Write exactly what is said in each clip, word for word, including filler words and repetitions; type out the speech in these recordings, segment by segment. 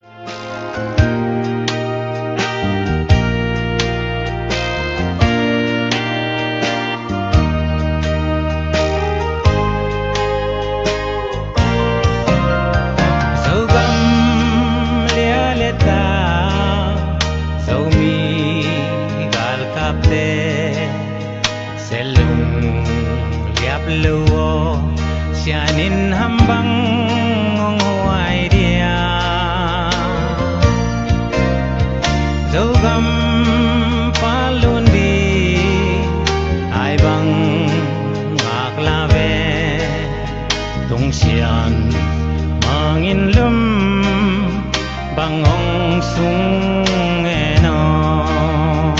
Zogam lialeta, Zomi galkapte, Selung liap lo aw, sianin ham bang hong huai dia. Zogam palun di, ai bang ngak la ve, tung sian mangin lum bang hong sung en aw.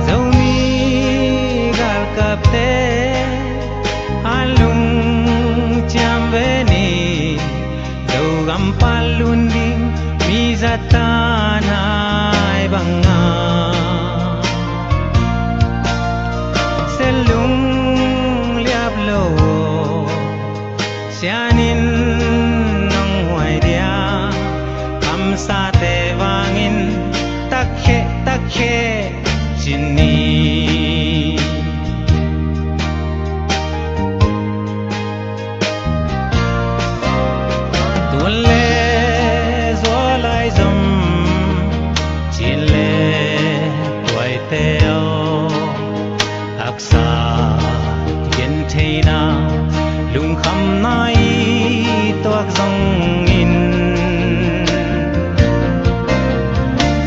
Zomi galkapte, a lungciam ve ni, Zogam palun ding mi zatan ai banga. Selung liap lo, sianin nong huai dia, kamsate vangin, takhe, takhe, cin ni. Tun le zual ai zom, cin le tuaite aw, haksa gentheina, lungkhamna i tuak zongin,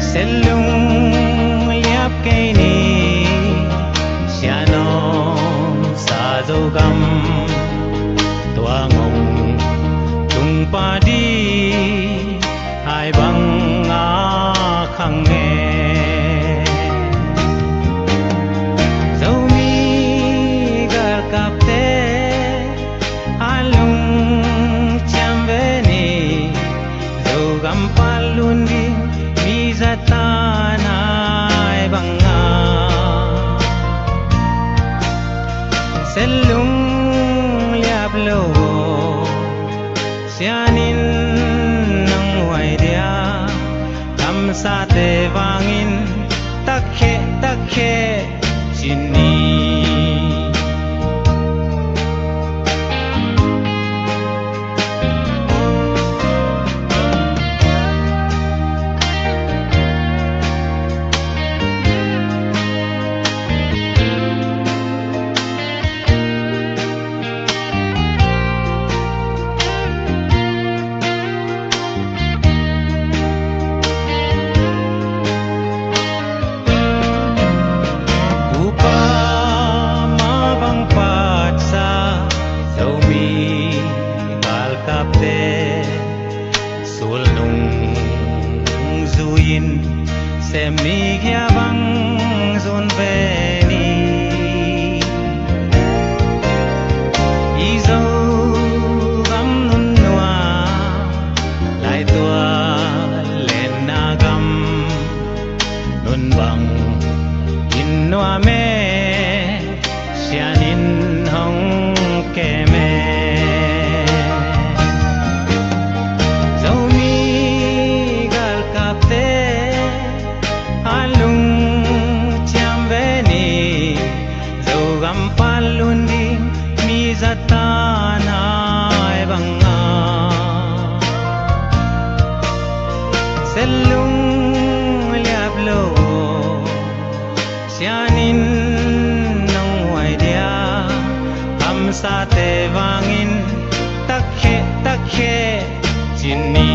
Selung liap kei ni, sianom sa Zogam, tua ngong tung pa di, ai bang a khang e. Zomi galkapte, a lungciam ve ni, Zogam palun ding mi zatan ai banga. Selung liap lo aw, sianin nong huai dia, kamsate vangin, takhe, takhe, cin ni. Upa ma bang patsa, Zomi galkapte, sulnung zui-in, sem mi khia bang zun ve ni. I Zogam nunua, laitual lenna gam, nun bang in nuam e, sianin hong kem e. Zomi galkapte, a lungciam ve ni, Zogam palun ding mi zatan ai banga. Selung liap lo aw, sianin nong huai dia, kamsate vangin, takhe, takhe, cin ni.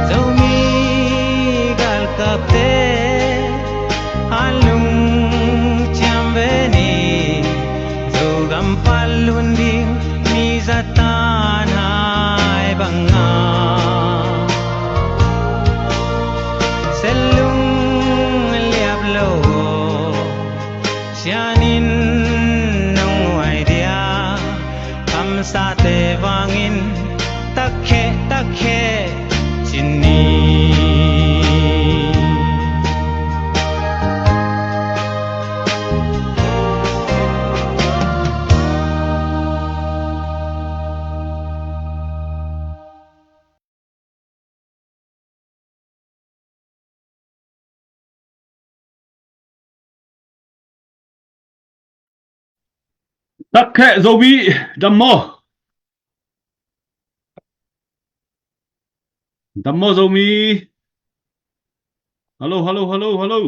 Zomi galkapte, a lungciam ve ni, Zogam palun ding mi zatan ai banga. Selung liap lo aw, sianin nong huai dia, kamsate vangin, takhe, takhe, cin ni. Takheh Zomi, dam maw? Dam maw Zomi? Hallo, hallo, hallo, hallo.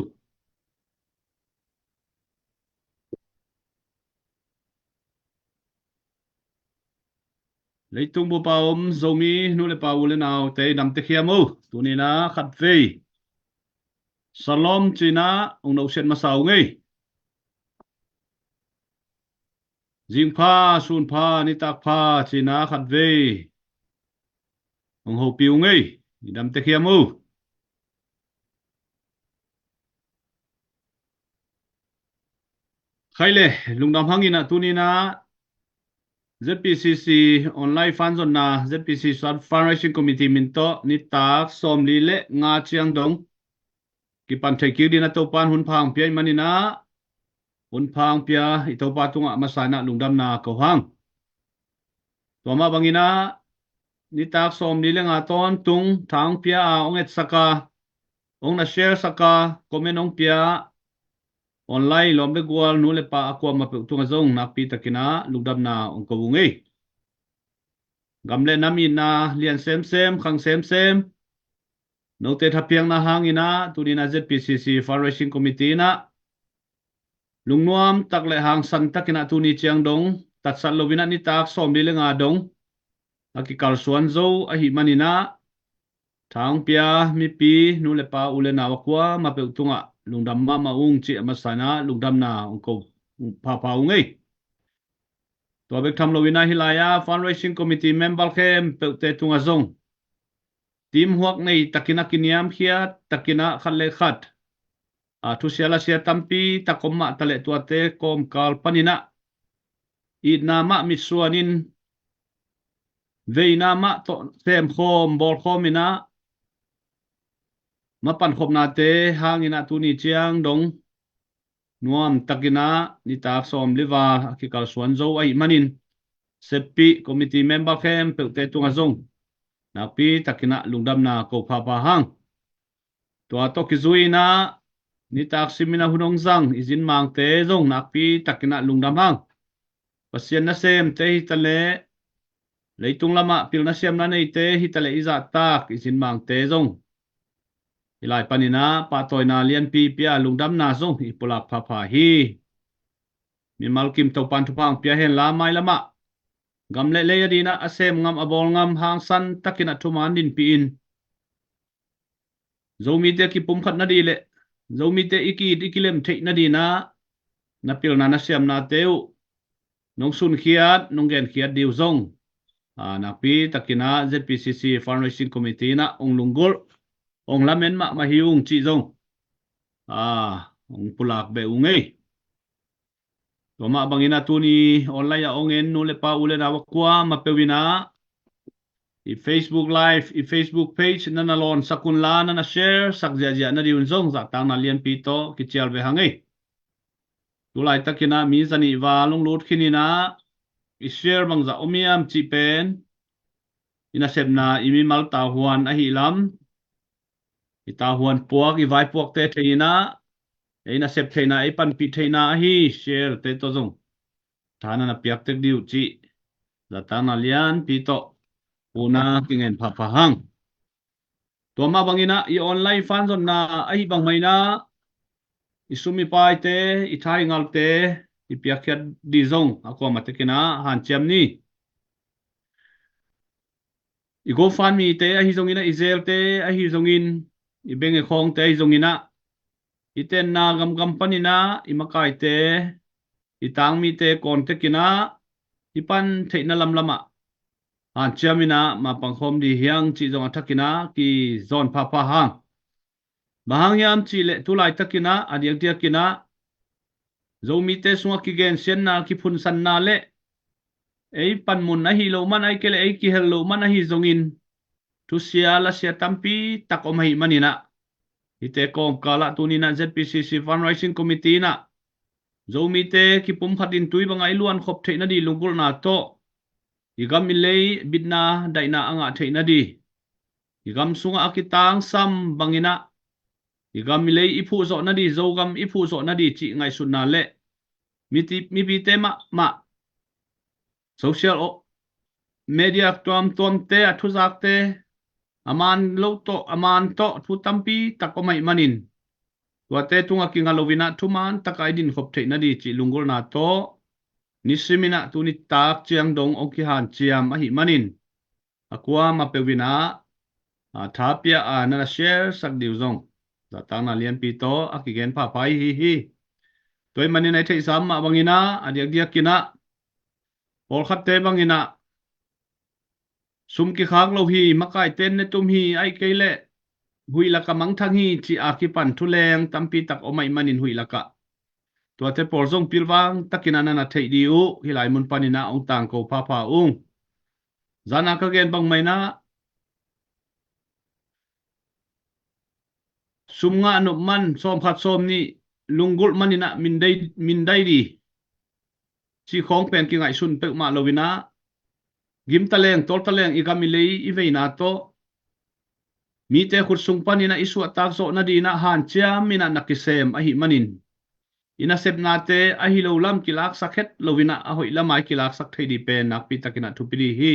Leitung bup a om Zomi nu le pa, u le naute, i dam tekhiam o. Tuni-in ah khatvei Shalom ci-in ah hong nusiat masa ung ei. Zing pha, sun pha, nitak pha ci-in ah khatvei hong hopih ung ei. I dam tekhiam o. Khai le, lungdam hang in ah tuni-in ah Z P C C online fund zonna, Z P C C Fundraising Committee min tawh nitak sawmli le nga ciang dong kipan thei kik dingin ah Topa'n hun pha hong pia ahih manin ah, hun pha hong pia i Topa tungah masa-in ah lungdamna ko hang. Tua mah bangin ah nitak sawmli le nga tawntung tha hong pia a, hong etsak a, hong na share sak a, comment hong pia, online lawm le gual, nu le pa a kuamah peuh tungah zong nakpi takin ah lungdamna hong ko ung ei. Gam le nam itna lian semsem, khang semsem, note thapiakna hangin ah tuni-in ah Z P C C Fundraising Committee in ah lungnuam tak le hangsan takin ah tuni ciang dong tatsat loin ah nitak sawmli le nga dong a kikalsuan zo ahih manin ah tha hong pia mipi, nu le pa, u le nau a kuamah peuh tungah lungdam mahmah ung cih a masa-in ah lungdamna hong ko phapha ung ei. Tua bek tham loin ah hih lai-a Fundraising Committee member khempeuhte tungah zong teamwork nei takin ah, kiniamkhiat takin ah, khat le khat a thusia lasia tampi tak om mah taleh tuate kawmkal panin ah itna mah mitsuanin, veina mah tawh semkhawm bawlkhawmin ah mapankhopnate hangin ah tuni ciang dong nuam takin ah nitak sawmli val a kikalsuan zo ahih manin seppih committee member khempeuhte tungah zong nakpi takin ah lungdamna ko phapha hang. Tua tawh kizui-in ah nitak simin ah hun hong zang i zin mangte zong nakpi takin ah lungdam hang. Pasian nasemte hi taleh, leitung lamah pilna siamna neite hi taleh, i zahtak i zin mangte zong hih lai panin ah pahtawina lianpi pia, lungdamna zong i pulak phapha hi. Mimal kim Topa'n thupha hong pia hen la, mailamah gam le lei a dingin ah a sem ngam, a bawl ngam hangsan takin ah thuman dinpih in, Zomite kipumkhat nading le Zomite i ki-it i kilem theih nadingin ah na pilna na siamnate uh nong sunkhiat, nong genkhiat ding uh zong, a, nakpi takin ah Z P C C Fundraising Committee in ah hong lunggulh, hong lamen mahmah hi ung cih zong, a, hong pulak beh ung ei. Tua mah bangin ah tuni online ah hong en nu le pa, u le nau a kuamah peuh in ah i Facebook Live, i Facebook page na na lawnsak un la, na na share sak ziahziah nading un zong zahtakna lianpi tawh kicial ve hang ei. Tu laitakin ah mi zanih val hong lut khin in ah i share bangzah om hiam cih pen i nasepna, i mimal tavuan ahih lam, i tavuan puak, i vaipuakte thei in ah ei nasep theihna, ei panpih theihna ahi sharete tawh zong tha na na piak tek ding uh cih zahtakna lianpi tawh puna kingen phapha hang. Tua mah bangin ah i online fund zonna ahih bang mah in ah i sum i paite, i tha i ngalte i piakkhiat ding zong a kuamah tekin ah hanciam ni. I GoFundMe-te ahi zongin ah, i Zelle-te ahi zongin, i bank account-te ahi zongin ah, i tenna gamgam panin ah i makaite, i tangmite kawn tekin ah i pan theihna lamlamah hanciam in ah ma pangkhawm ding hi hang cih zong a thakin ah kizawn phapha hang. Bang hang hiam cih leh tu laitakin ah a diakdiakin ah Zomite sungah kigensiatna, kiphunsanna le ei panmun ahi loh man, ahih kei leh ei kihel loh man ahi zongin thusia lasia tampi tak om ahih manin ah, hihte kawmkal ah tuni in ah Z P C C Fundraising Committee in ah Zomite kipumkhat in tui bangah i luankhop theih nading lunggulhna tawh i gam i lei bitna daihna a ngah theih nading, i gam sungah a kitangsam bangin ah i gam i lei i phuhzawh nading, Zogam i phuhzawh nading cih ngaihsutna le mipite mahmah social o-, media tuamtuamte a thuzakte a man lo tawh, a man tawh thu tampi tak om ahih manin, tuate tungah kinga loinah thuman takah i dinkhop theih nading cih lunggulhna tawh nisiminah tuni tak ciang dong hong kihanciam ahih manin, a kuamah peuh inah, a, tha pia a na na share sak ding uh zong zahtakna lianpi tawh a kigen phapha hi hi. Tua ahih manin a i theihsa mah banginah a diakdiakinah pawlkhatte banginah sum kikhak lo hi, makaite ne tum hi, ahih kei leh huih lakah mangthang hi, ci a kipan thuleng tampi tak om ahih manin huih lakah tuate pawl zong pilvang takinah na na theih ding uh hih lai mun paninah hong tangko phapha ung. Zana ka gen bangmah inah sum ngah nop man, sawmkhat sawmnih lunggulh maninah mindai, mindai ding cih khawng pen kingaihsun peuhmah loinah gim taleng, tawl taleng i gam i lei i veina tawh mite khut sung paninah i suahtak zawh nadinginah hanciam inah na kisem ahih manin, i nasepnate ahi lo lam kilaksak het loinah a hoih lamah i kilaksak thei ding pen nakpi takinah thupi ding hi.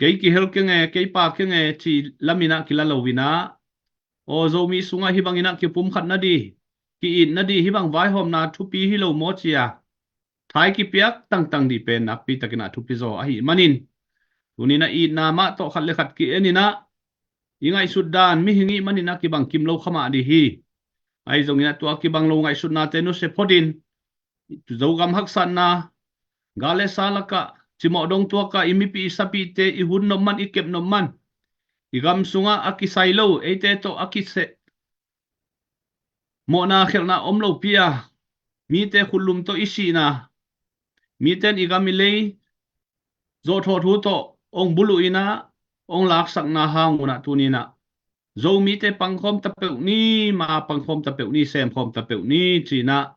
Kei kihel keng e, kei pa keng e cih laminah kila loinah, aw, Zomi sungah hih banginah kipumkhat nading, ki-it nading, hih bang vaihawmna thupi hi lo maw ci a thai kipiak tangtang ding pen nakpi takinah thupi zaw ahih manin, tuninah itna mah tawh khat le khat ki-en inah i ngaihsut dan mihing ih maninah kibang kim lo kha mah ding hi. Ahi zonginah tua kibang lo ngaihsutnate nusia photin, Zogam haksatna, gal le sa lakah, cimawh dong tuakah i mipi i sapite i hun nop man, i kep nop man, i gam sungah a kisai lo, eite tawh a kiseh mawhna khelhna om lopi a, mite khutlum tawh i sihna, mite in i gam i lei zawhthawh thu tawh hong buluh inah hong laksakna hang unah tuninah Zomite pangkhawm ta peuh ni, ma pangkhawm ta peuh ni, semkhawm ta peuh ni, cinah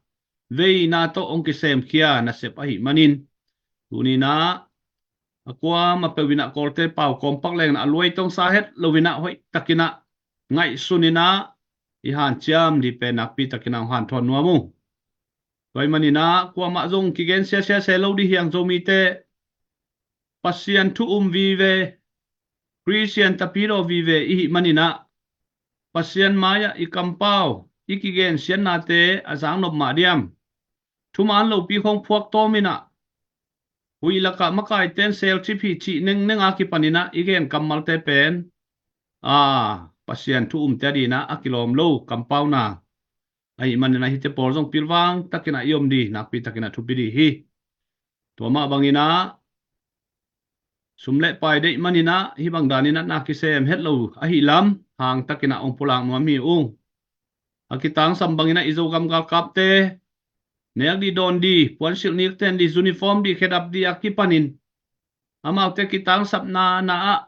veina tawh hong kisemkhia nasep ahih manin, tuninah a kuamah peuh inah Kawlte pau kawmpak lengnah a luai tong sa het loinah hoih takinah ngaihsun inah i hanciam ding pen nakpi takinah hong hanthawn nuam ung. Tua ahih maninah kuamah zong kigen siasia se lo ding hi hang, Zomite Pasian thu um vive, Khristian tapidaw vive i hih maninah Pasian mai-ah i kampau, i kigen siatnate a zak nop mah diam? Thuman lopi khawng phuak tawm inah huih lakah makaite in selcip hi cih nengneng a kipan inah i gen kammalte pen, a, Pasian thu umte a dinah a kilawm lo kampauna ahih maninah hihte pawl zong pilvang takinah i om ding nakpi takinah thupi ding hi. Tua mah banginah sum le pai deih maninah hih bang daninah na kisem het lo ahih lam hang takinah hong pulak nuam hi ung. A kitangsam banginah i Zogam galkapte nek dih, dawn dih, puansilh nikten dih, uniform dih, khedap dih a kipanin amaute kitangsapna na ah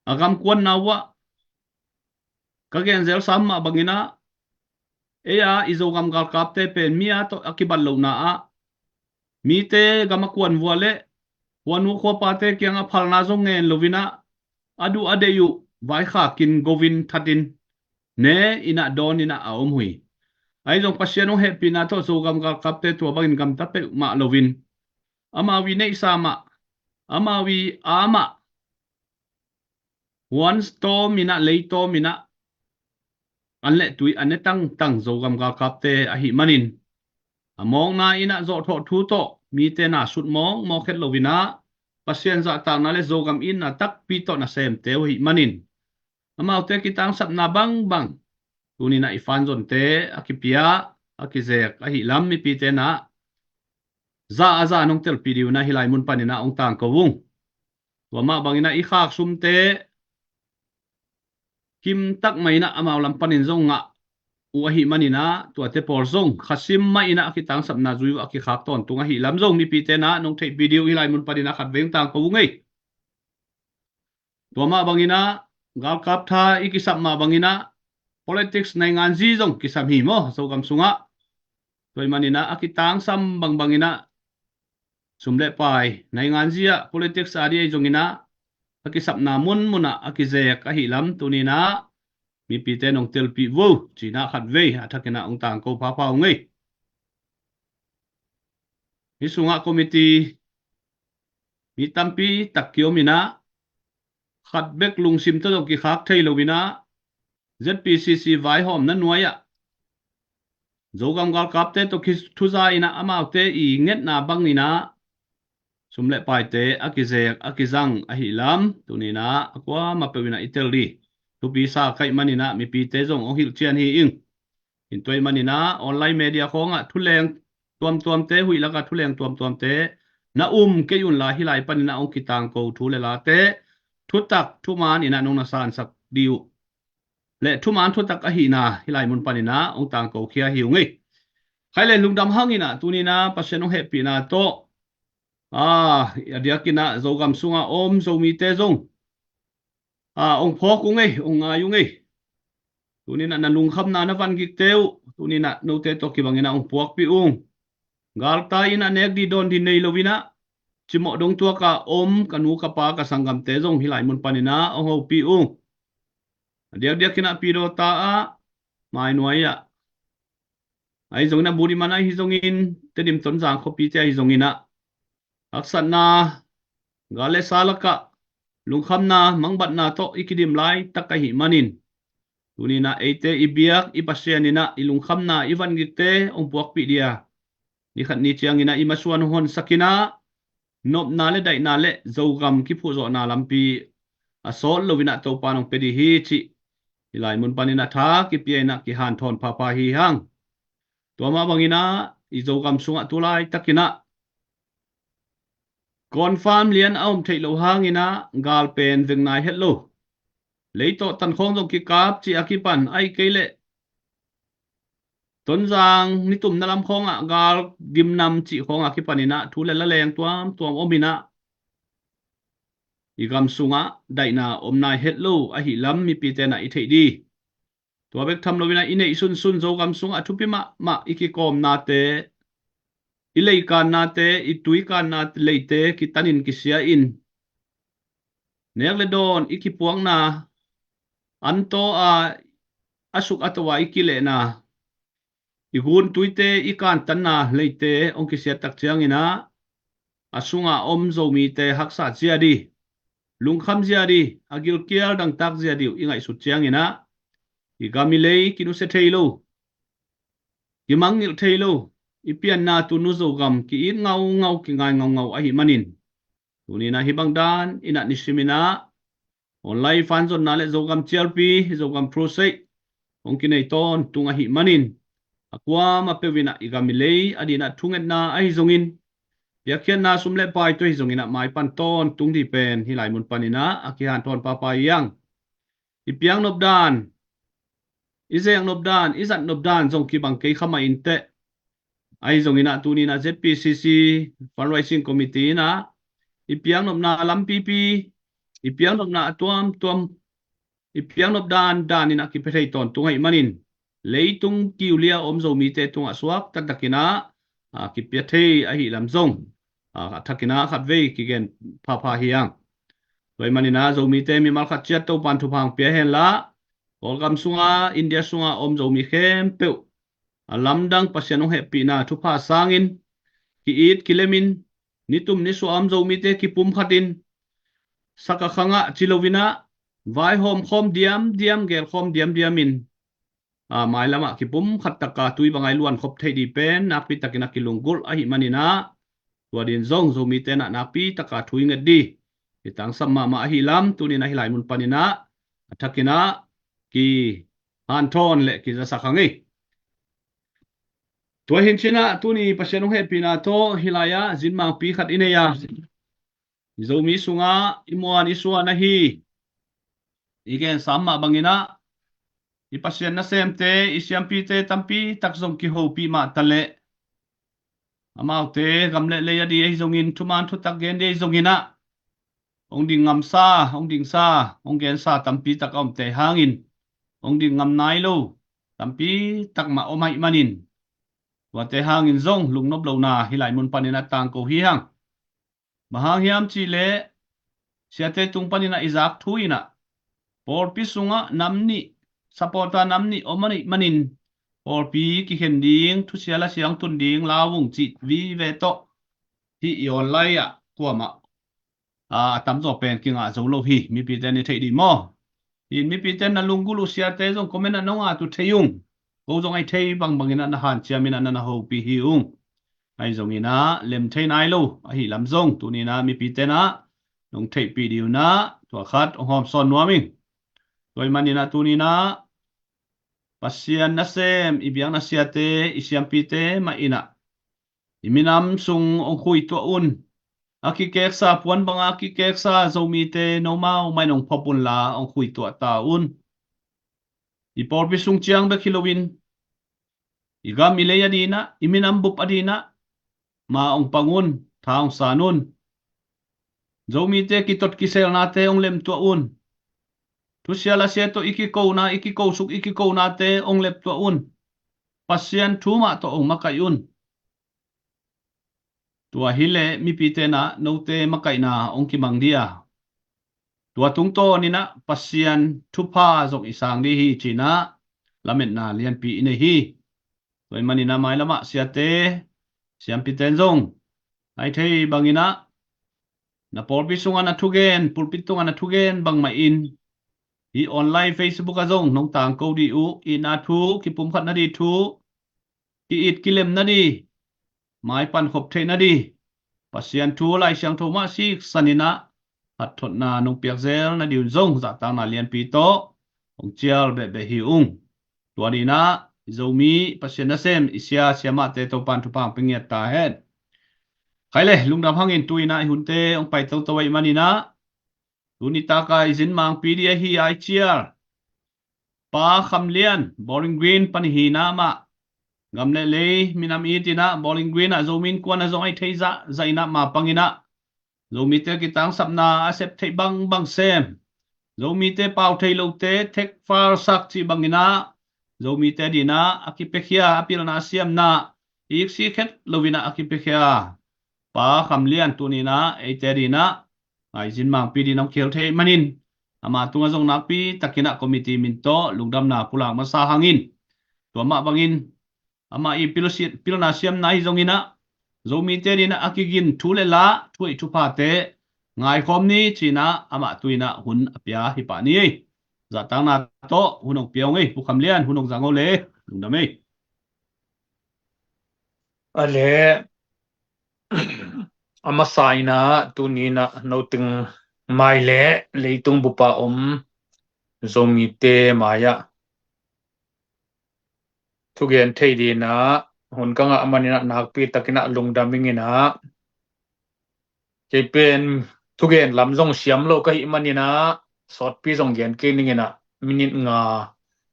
a gamkuanna uhah ka gen zelsa mah banginah ei a i Zogam galkapte pen mi a tawh a kibat lohna ah mite gam a kuan vua le khuanu khuapate kiangah phalna zong ngen loinah a duh a deih uh vaikhakin govin thatin ne inah dawn inah a om uh hi. Ahi zong Pasian hong hehpihna tawh Zogam galkapte tua bangin gamta peuhmah loin amau i neihsa mah, amau i a mah, huan tawm inah, lei tawm inah an le tui a ne tangtang Zogam galkapte ahih manin a mawkna inah zawhthawh thu tawh mite na sut mawkmawk het loinah Pasian zahtakna le Zogam itna takpi tawh nasemte uh ahih manin amaute kitangsapna bangbang tuninah i fanzonte a kipia, a kizek ahih lam mipite na za a za nong telpih dih unah hih lai mun paninah hong tangko ung. Tua mah banginah i khaksumte kimtak mah inah amau lam panin zong ngah uh ahih maninah tuate pawl zong khasim mah inah a kitangsapna zui uh a kikhak tawntung ahih lam zong mipite na nong theihpih dih uh hih lai mun paninah khatvei hong tangko ung ei. Tua mah banginah galkap tha i kisap mah banginah politics nainganzi zong kisam hi maw Zogam sungah. Tua ahih maninah a kitangsam bangbanginah sum le pai nainganzi ah politics a dih ahi zonginah a kisapna munmunah a kizek ahih lam tuninah mipite nong telpih vo cinah khatvei a thakinah hong tangko phapha ung ei. Hih sungah committee mi tampi tak kiom in ah, khat bek lungsim tawh zong kikhak thei lo in ah, Z P C C vaihawmna nuai ah Zogam galkapte tawh kithuza in ah amaute i ngetna bang in ah sum le paite a kizek a kizang ahi lam tuni in ah a kuamah peuh in ah i tel dih. Thupi sa ka hih man in ah mipite zong hong hilh cian hi ing. Tua ahih man in ah online media khawng ah thuleng tuamtuamte, huih lak ah thuleng tuamtuamte na um kei un la, hih lai pan in ah hong kitangko thu le late thutak thuman in ah nong na sansak dih uh. Le thuman thutak ahihna hih lai mun pan in ah hong tangko khia hi ung ei. Khai le lungdam hang in ah tuni in ah Pasian hong hehpihna tawh, a, a diak in ah Zogam sung ah om Zomite zong, a, hong phawk ung ei, hong ngai ung ei. Tuni in ah na lungkhamna na van gikte uh tuni in ah note tawh kibang in ah hong puakpih ung. Galtai in ah nek dih dawn dih nei lo in ah cimawh dong tuak ah om ka nu ka pa ka sanggamte zong hih lai mun pan in ah hong hopih ung. A diakdiak in ah Pi Dawta ah, Mainuai ah, ahi zongin ah Budiman ahi zongin, Tedim Tonzang khuapite ahi zongin ah haksatna, gal le sa lak ah lungkhamna mangbatna tawh i kidim laitak ahih manin tuni in ah eite i biak i Pasian in ah i lungkhamna i van gikte hong puakpih dih a, ni khat ni ciangin ah i masuan hong honsak in ah nopna le daihna le Zogam kiphuhzawhna lampi a sawt lo in ah Topa in hong pia dih hi cih hih lai mun pan in ah tha kipia in ah kihanthawn phapha hi hang. Tua mah bang in ah i Zogam sung ah tu laitak in ah confirm lian a om theih loh hang in ah gal pen veng nai het lo. Lei tawh tan khawng zong kikap cih a kipan, ahih kei leh Tonzang nitumna lam khawng ah gal dimnam cih khawng a kipan in ah thu le la leng tuamtuam om in ah i gam sung ah daihna om nai het lo ahih lam mipite in ah i theih dih. Tua bek tham lo in ah i neih sunsun Zogam sung ah thupi mahmah i kikawmnate, i leikannate, i tuikanna leite kitan in kisia in, nek le dawn i kipuakna, an taw a, a suk a to a i kilehna, i guntuite i kantanna leite hong kisiat tak ciangin ah a sung ah om Zomite haksat zia dih, lungkham zia dih, a gilkial dangtak zia dih uh i ngaihsut ciangin ah i gam i lei kinusia thei lo, kimangngilh thei lo, i pianna tunu Zogam ki-it ngaungau, kingai ngaungau ahih manin tuni in ah hih bang dan in ah nisim in ah online fanzonna le Zogam cialpi, Zogam crusade hong kinei tawntung ahih manin a kuamah peuh in ah i gam i lei a dih in ah thungetna ahi zongin, piakkhiatna sum le pai tawh ahi zongin ah maipan tawntung dih pen hih lai mun pan in ah a kihanthawn phapha hi hang. I piaknop dan, i zeknop dan, i zatnop dan zong kibang kei kha mah inteh. Ahi zongin ah tuni in ah Z P C C Fundraising Committee in ah i piaknopna lampipi, i piaknopna a tuamtuam, i piaknop dandan in ah kipia thei tawntung ahih manin leitung kiulia om Zomite tungah suak taktak in ah, a, kipia thei ahih lam zong, a, a thak in ah khatvei kigen phapha hi hang. Tua ahih manin ah Zomite mimal khat ciat Topan thupha hong pia hen la, Kawlgam sung ah, India sung ah om Zomi khempeuh a lamdang Pasian hong hehpihna thupha sangin ki-it kilem in, nitum nisuah a om Zomite kipumkhat in, saka khang ah ci lo in ah vaihawm khawm diamdiam, gel khawm diamdiam in, a, mailam ah kipumkhat tak a tui bang a i luan khop theih dih pen nakpi takin a kilunggulh ahih manin ah tua ding zong Zomite in ah nakpi tak a thu i nget dih. I tangsap mahmah ahih lam tuni in ah hih lai mun pan in ah a thak in ah kihanthawn le kizasak hang ei. Tua hi in cin ah tuni Pasian hong hehpihna tawh hih lai ah zinmangpi khat i nei a, i Zomi sung ah i muan i suan ahi, i gen sam mah bang in ah i Pasian nasemte, i siampite tampi tak zong kihopih mah ta leh, amaute gam le lei a dih ahi zongin, thuman thutak gen dih ahi zongin ah hong ding ngamsa, hong dingsa, hong gensa tampi tak a omte hangin hong ding ngam nai lo tampi tak mah om ahih manin tuate hangin zong lungnop lohna hih lai mun pan in ah tangko hi hang. Bang hang hiam cih leh siate tung pan in ah i zak thu in ah pawlpi sung ah nam nih, supporter nam nih om ahih manin pawlpi kikhen ding, thusia lasia hong tun ding lau ung cih vive tawh hih i online ah kuamah a, a tamzaw pen kingah zo lo hi. Mipite in i theih dih maw? In mipite in na lunggulh uh siate zong comment ah nong at uh thei ung. Ko zong ai thei bangbangin ah na hanciamin ah na na hopih hi ung. Ai zongin ah lem thei nai lo ahi lam zong tuni in ah mipite in ah nong theihpih dih un ah tua khat hong hawmsawn nuam ing. Tua ahih manin ah tuni in ah Pasian nasem i biakna siate, i siampite mah in ah i minam sung hong khuituah un. A kikeksa puan banga a kikeksa Zomite nomau mah in hong phop unla hong khuituah ta un. I pawlpi sung ciang bek hi loin i gam i lei a dinah, i minam bup a dinah mah hong pang un, tha hong san un. Zomite kitot kiselnate hong lemtuah un. Thusia lasia tawh i kikona, i kikosuk, i kikonate hong lemtuah un. Pasian thu mah tawh hong makaih un. Tua hileh mipite in ah note makaihna hong kimang dih a, tua tungtawn in ah Pasian thupha zong i sang dih hi ci-in ah lametna lianpi i nei hi. Tua ahih manin ah mailam ah siate, siampite in zong ai thei bangin ah na pawlpi sungah na thugen, pulpit tungah na thugen bangmah in hih online Facebook ah zong nong tangko dih uh. Itna thu, kipumkhat nading thu, ki-it kilem nading, maipan khop theih nading, Pasian thu, Lai Siangtho mah siksan in ah phatthotna nong piak zel nading un zong zahtakna lianpi tawh hong cial behbeh hi ung. Tua dih in ah Zomi Pasian nasem i sia siamahte Topan thupha hong pia ngiat ta hen. Khai le, lungdam hangin tu-in ah i hunte hong pai toto ahih manin ah tuni taka i zin mangpi ding ahi a i cial Pa Kham Lian, Bowling Green pan hi in ah, amah gam le lei minam it in ah Bowling Green ah Zomi Innkuan ah zong ai thei zahzah in ah mapang in ah Zomite kitangsapna a sep theih bangbang sem, Zomite pau thei lote thekfalsak cih bangin ah Zomite ding in ah a kipiakhia, a pilna siamna, iksi khet loin ah a kipiakhia Pa Kham Lian tuni in ah eite ding in ah ngaizin mangpi ding in hong kihel thei ahih manin amah tungah zong nakpi takin ah committee min tawh lungdamna pulak masa hangin, tua mah bangin amah i pilsi-, pilna siamna hi zongin ah Zomite ding in ah a kigin thu le la, thuhoih thuphate ngaikhawm ni ci-in ah amah tu-in ah hun a pia hi pah ni ei. Zahtakna tawh hun hong pia ung ei. Pu Kham Lian, hun hong zang o le. Lungdam ei. A le, a masa in ah tuni in ah noteng mai le leitung bup a om Zomite mai-ah thugen thei ding in ah hun ka ngah manin ah nakpi takin ah lungdam ing in ah, kei pen thugen lam zong siam lo ka hih manin ah sawtpi zong gen kei ning in ah, minit nga,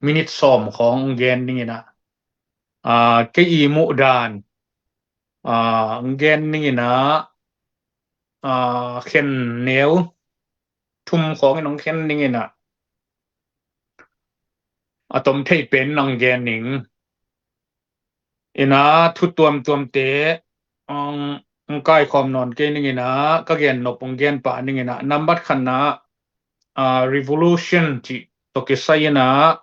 minit sawm khawng gen ning in ah, aa, kei i muh dan, aa, gen ning in ah, aa, khen neu thum khawng in hong khen ning in ah, a tom thei pen in hong gen ning. In ah thu tuamtuamte hong, hong kaikhawm nawn kei ning in ah, ka gen nop hong gen pah ning in ah, nambat khatna ah, revolution cih tawh kisai in ah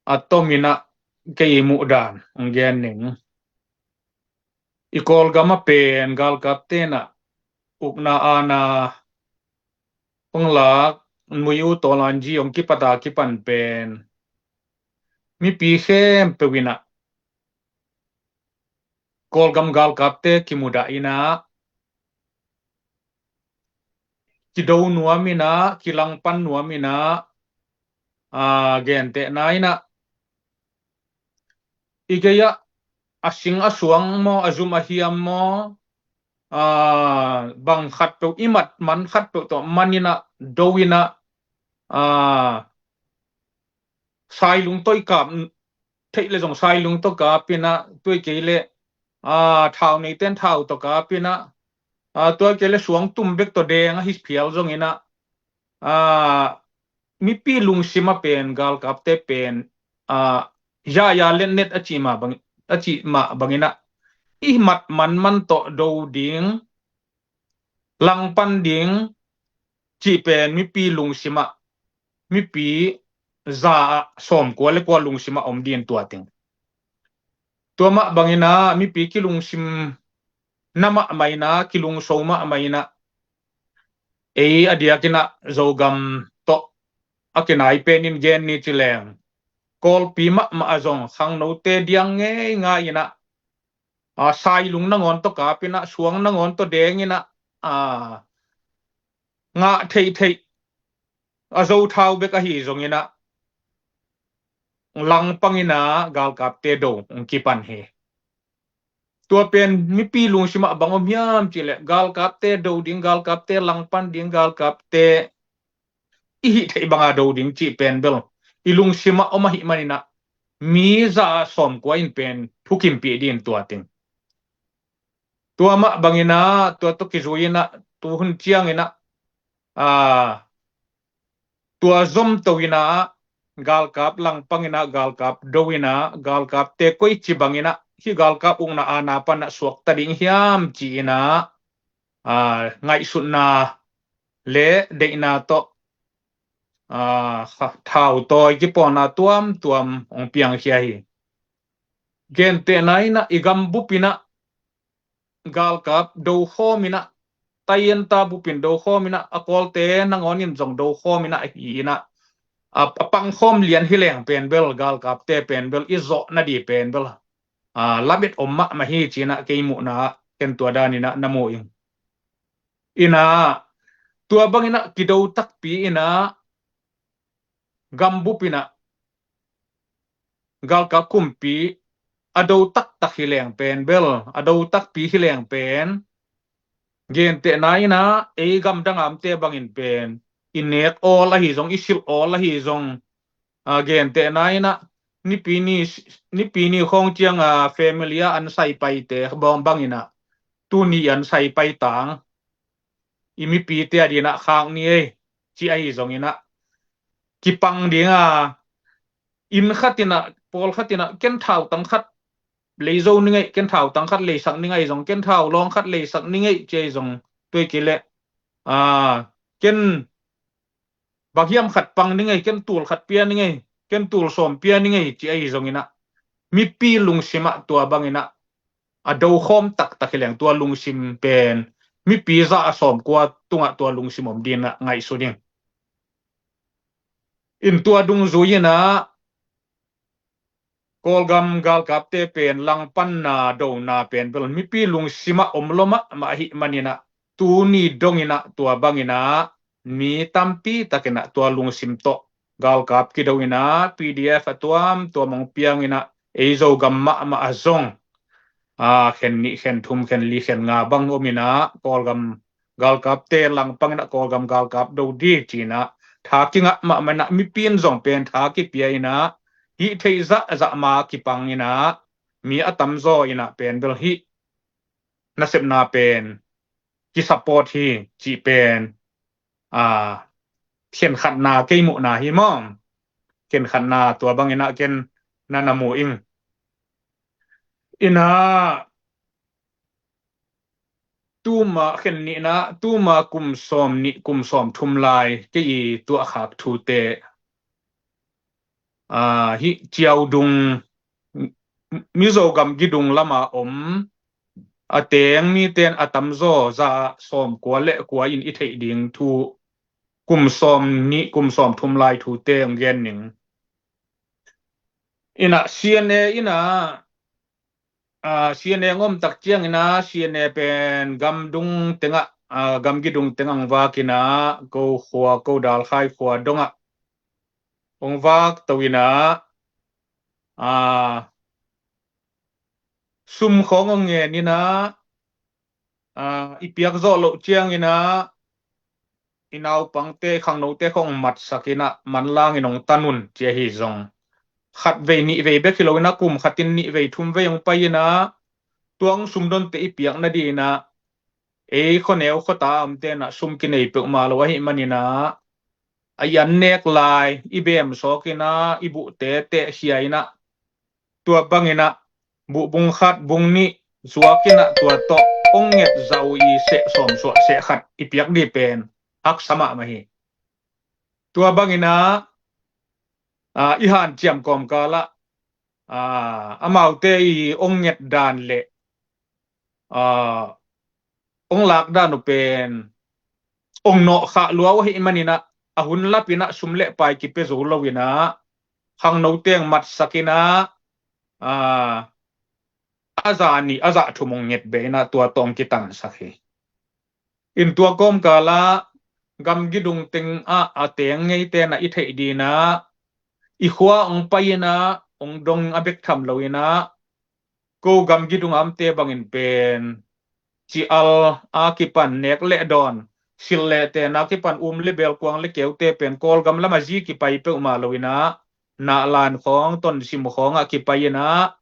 a tom in ah kei i muh dan hong gen ning. I Kawlgam ah pen galkapte in ah ukna aana hong lak, Mui U Tawlanji hong kipat a kipan pen mipi khempeuh in ah Kawlgam galkapte kimudah in ah kido nuam in ah, kilangpan nuam in ah, aa, gentehna in ah i gei ah a sing a suang maw, a zum a hiam maw, aa, bang khatpeuh, i mat man khatpeuh tawh man in ah, do in ah, aa, sailung tawh i kap theih le zong sailung tawh kap in ah, tua kei le, aa, thau neite in thau tawh kap in ah, aa, tua kei le suang tum bek tawh deng ahi phial zongin ah, aa, mipi lungsim ah pen galkapte pen, aa, yaya letnet a cih mah bang, a cih mah bangin ah i mat manman tawh do ding, langpan ding cih pen mipi lungsim ah mipi za ah sawmkua le kua lungsim ah om ding, tua teng. Tua mah bangin ah mipi kilungsim na mahmah in ah, kilungso mahmah in ah, ei a diakin ah Zogam tawh a kinai penin gen ni ci leng, Kawlpi mahmah a zong khangnote diang ngeingai in ah, a, sailung nangawn tawh kap in ah, suang nangawn tawh deng in ah, a, ngah theihtheih a zo thau bek ahi zongin ah, langpang in ah galkapte do hong kipan hi. Tua pen mipi lungsim ah bang om hiam cih leh, galkapte do ding, galkapte langpan ding, galkapte i hih theih banga do ding cih pen bel i lungsim ah om ahih manin ah, mi za ah sawmkua in pen thukimpih ding tua teng. Tua mah bangin ah, tua tawh kizui in ah, tu hun ciangin ah, a, tua zomto in ah, galkap langpang in ah, galkap do in ah, galkapte koici bangin ah hih galkap ukna aana pan ah suakta ding hiam ci-in ah, a, ngaihsutna le deihna tawh, a, thautawi kipawlna tuamtuam hong piangkhia hi. Gentehna in ah i gambup in ah galkap do khawm in ah, tayenta bup in do khawm in ah, a Kawlte nangawn in zong do khawm in ah hi in ah, a, a pangkhawm lian hi leng pen bel, galkapte pen bel i zawh nading pen bel, a, lamet om mahmah hi ci-in ah kei muhna ah ken tua danin ah na mu ing. In ah, tua bangin ah kido takpi in ah, gambup in ah galkap kumpi a do taktak hi leng pen bel, a do takpi hi leng pen, gentehna in ah ei gamdang amte bangin pen i nek awl ahi zong, i silh awl ahi zong, a, gentehna in ah nipi ni, nipi ni khawng ciang a family ah an saipaite bang, bangin ah tuni an saipai tang, i mipite ading ah khak ni ei ci ahi zongin ah, kipang ding a, inn khat in ah, pawlkhat in ah ken thautang khat lei zo ning ei, ken thautang khat leisak ning ei zong, ken thau lawng khat leisak ning ei ci ahi zong, tua hi kei leh, a, ken bang hiam khat pang ning ei, ken tul khat pia ning ei, ken tul sawm pia ning ei ci ahi zongin ah, mipi lungsim ah tua bangin ah a do khawm taktak hi leng, tua lungsim pen mipi za ah sawmkua tungah tua lungsim om ding ah ngaihsun ing. In tua dungzui in ah Kawlgam galkapte pen langpanna, dona pen bel mipi lungsim ah om lua mahmah ahih manin ah, tuni dongin ah tua bangin ah mi tampi takin ah tua lungsim tawh galkap kido in ah, P D F a tuamtuam hong piang in ah, ei Zogam mahmah ah zong, a, khen nih, khen thum, khen li, khen nga bang om in ah, Kawlgam galkapte langpang in ah, Kawlgam galkap do ding ci-in ah tha kingah mahmah in ah, mipi in zong pen tha kipia in ah, hih theih zahzah ma kipang in ah, mi a tamzaw in ah pen bel hih nasepna pen kisupport hi cih pen, a, khenkhatna kei muhna hi maw. Khenkhatna tua bangin ah ken na na mu ing. In ah, tuma khen nihna, tuma kum sawm nih, kum sawm thum lai kei i tuahkhak thute, a, hih Ciaudung, Mizo gamgi dung lama om, a teng mite in a tamzaw za ah sawmkua le kua in i theih ding thu, kum sawm nih, kum sawm thum lai thute hong gen ning. In ah C N A in ah, a, C N A hong om tak ciangin ah, C N A pen gamdung tengah, a, gamgi dung tengah hong vak in ah, ko khua, ko Dalkhai khua dongah hong vak to in ah, a, sum khawng hong ngen in ah, a, i piak zawh loh ciangin ah, i naupangte, khangnote khawng matsak in ah, manlang in hong tan un ci ahi zong, khat vei nih vei bek hi lo in ah, kum khat in nih vei thum vei hong pai in ah, tua hong sumdonte i piak nading in ah, ei khuaneu khuata a omte in ah sum kinei peuhmah lo ahih manin ah, a, i an nek lai i bem sawk in ah, i buhte tehkhia in ah, tua bangin ah buh bung khat, bung nih zuak in ah, tua tawh hong nget zah uh i seh sawm suah seh khat i piak ding pen haksa mahmah hi. Tua bangin ah, a, i hanciam kawmkal ah, a, amaute i hong nget dan le, a, hong lak dan uh pen ong nawh khah lua uh ahih manin ah, a hun lap in ah sum le pai kipia zo lo in ah, khangno teng matsak in ah, a, a za nih a za thum ong nget beh in ah tua tawh ong kitansak hi. In tua kawmkal ah gamgi dung teng ah a teng ngeite in ah i theih ding in ah, i khua ong pai in ah ong dong a bek tham lo in ah, ko gamgi dung a omte bangin pen ci-al a kipan nek le dawn, silh le ten a kipan um le bel kuang le keute pen Kawlgam lam a zi kipai peuhmah lo in ah, nahlan khawng, tonsim khawng ah kipai in ah,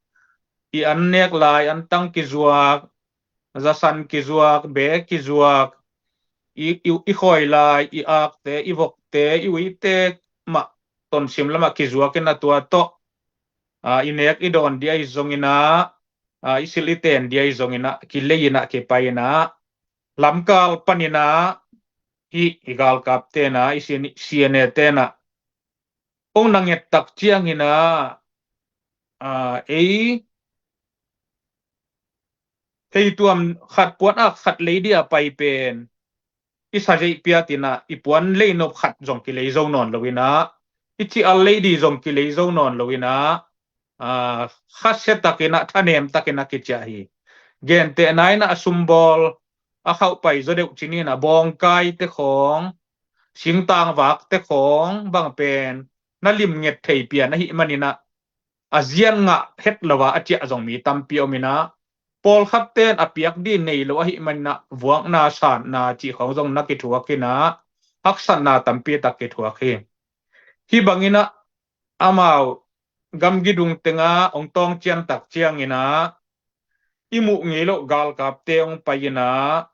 i an nek lai, an tang kizuak, zasan kizuak, be kizuak, i, i, i khawi lai, i akte, i vokte, i uite mah tonsim lam ah kizuak in ah tua tawh, a, i nek i dawn ding ahi zongin ah, a, i silh i ten ding ahi zongin ah, kilei in ah kipai in ah, lamkal panin ah hih i galkapte in ah, i C N A te in ah ong na nget tak ciangin ah, a, ei, ei tuam khat puan ak khat lei ding a pai pen i sazeih piat in ah, i puan lei nop khat zong kilei zo nawn lo in ah, i ci-al lei ding zong kilei zo nawn lo in ah, a, khasia tak in ah, thanem tak in ah kiciah hi. Gentehna in ah, a sumbawl a khauh pai zaw deuh ci ni in ah, bawngkaite khawng, singtangvakte khawng bang pen na lim nget thei pian ahih manin ah, a zian ngah het lo a a ciah zong mi tampi om in ah, pawlkhatte in a piak ding nei lo ahih manin ah vuakna, satna cih khawng zong na kithuak in ah, haksatna tampi tak kithuak hi. Hih bangin ah amau gamgi dung teng ah ong tawng cian tak ciangin ah, i muh ngei loh galkapte ong pai in ah,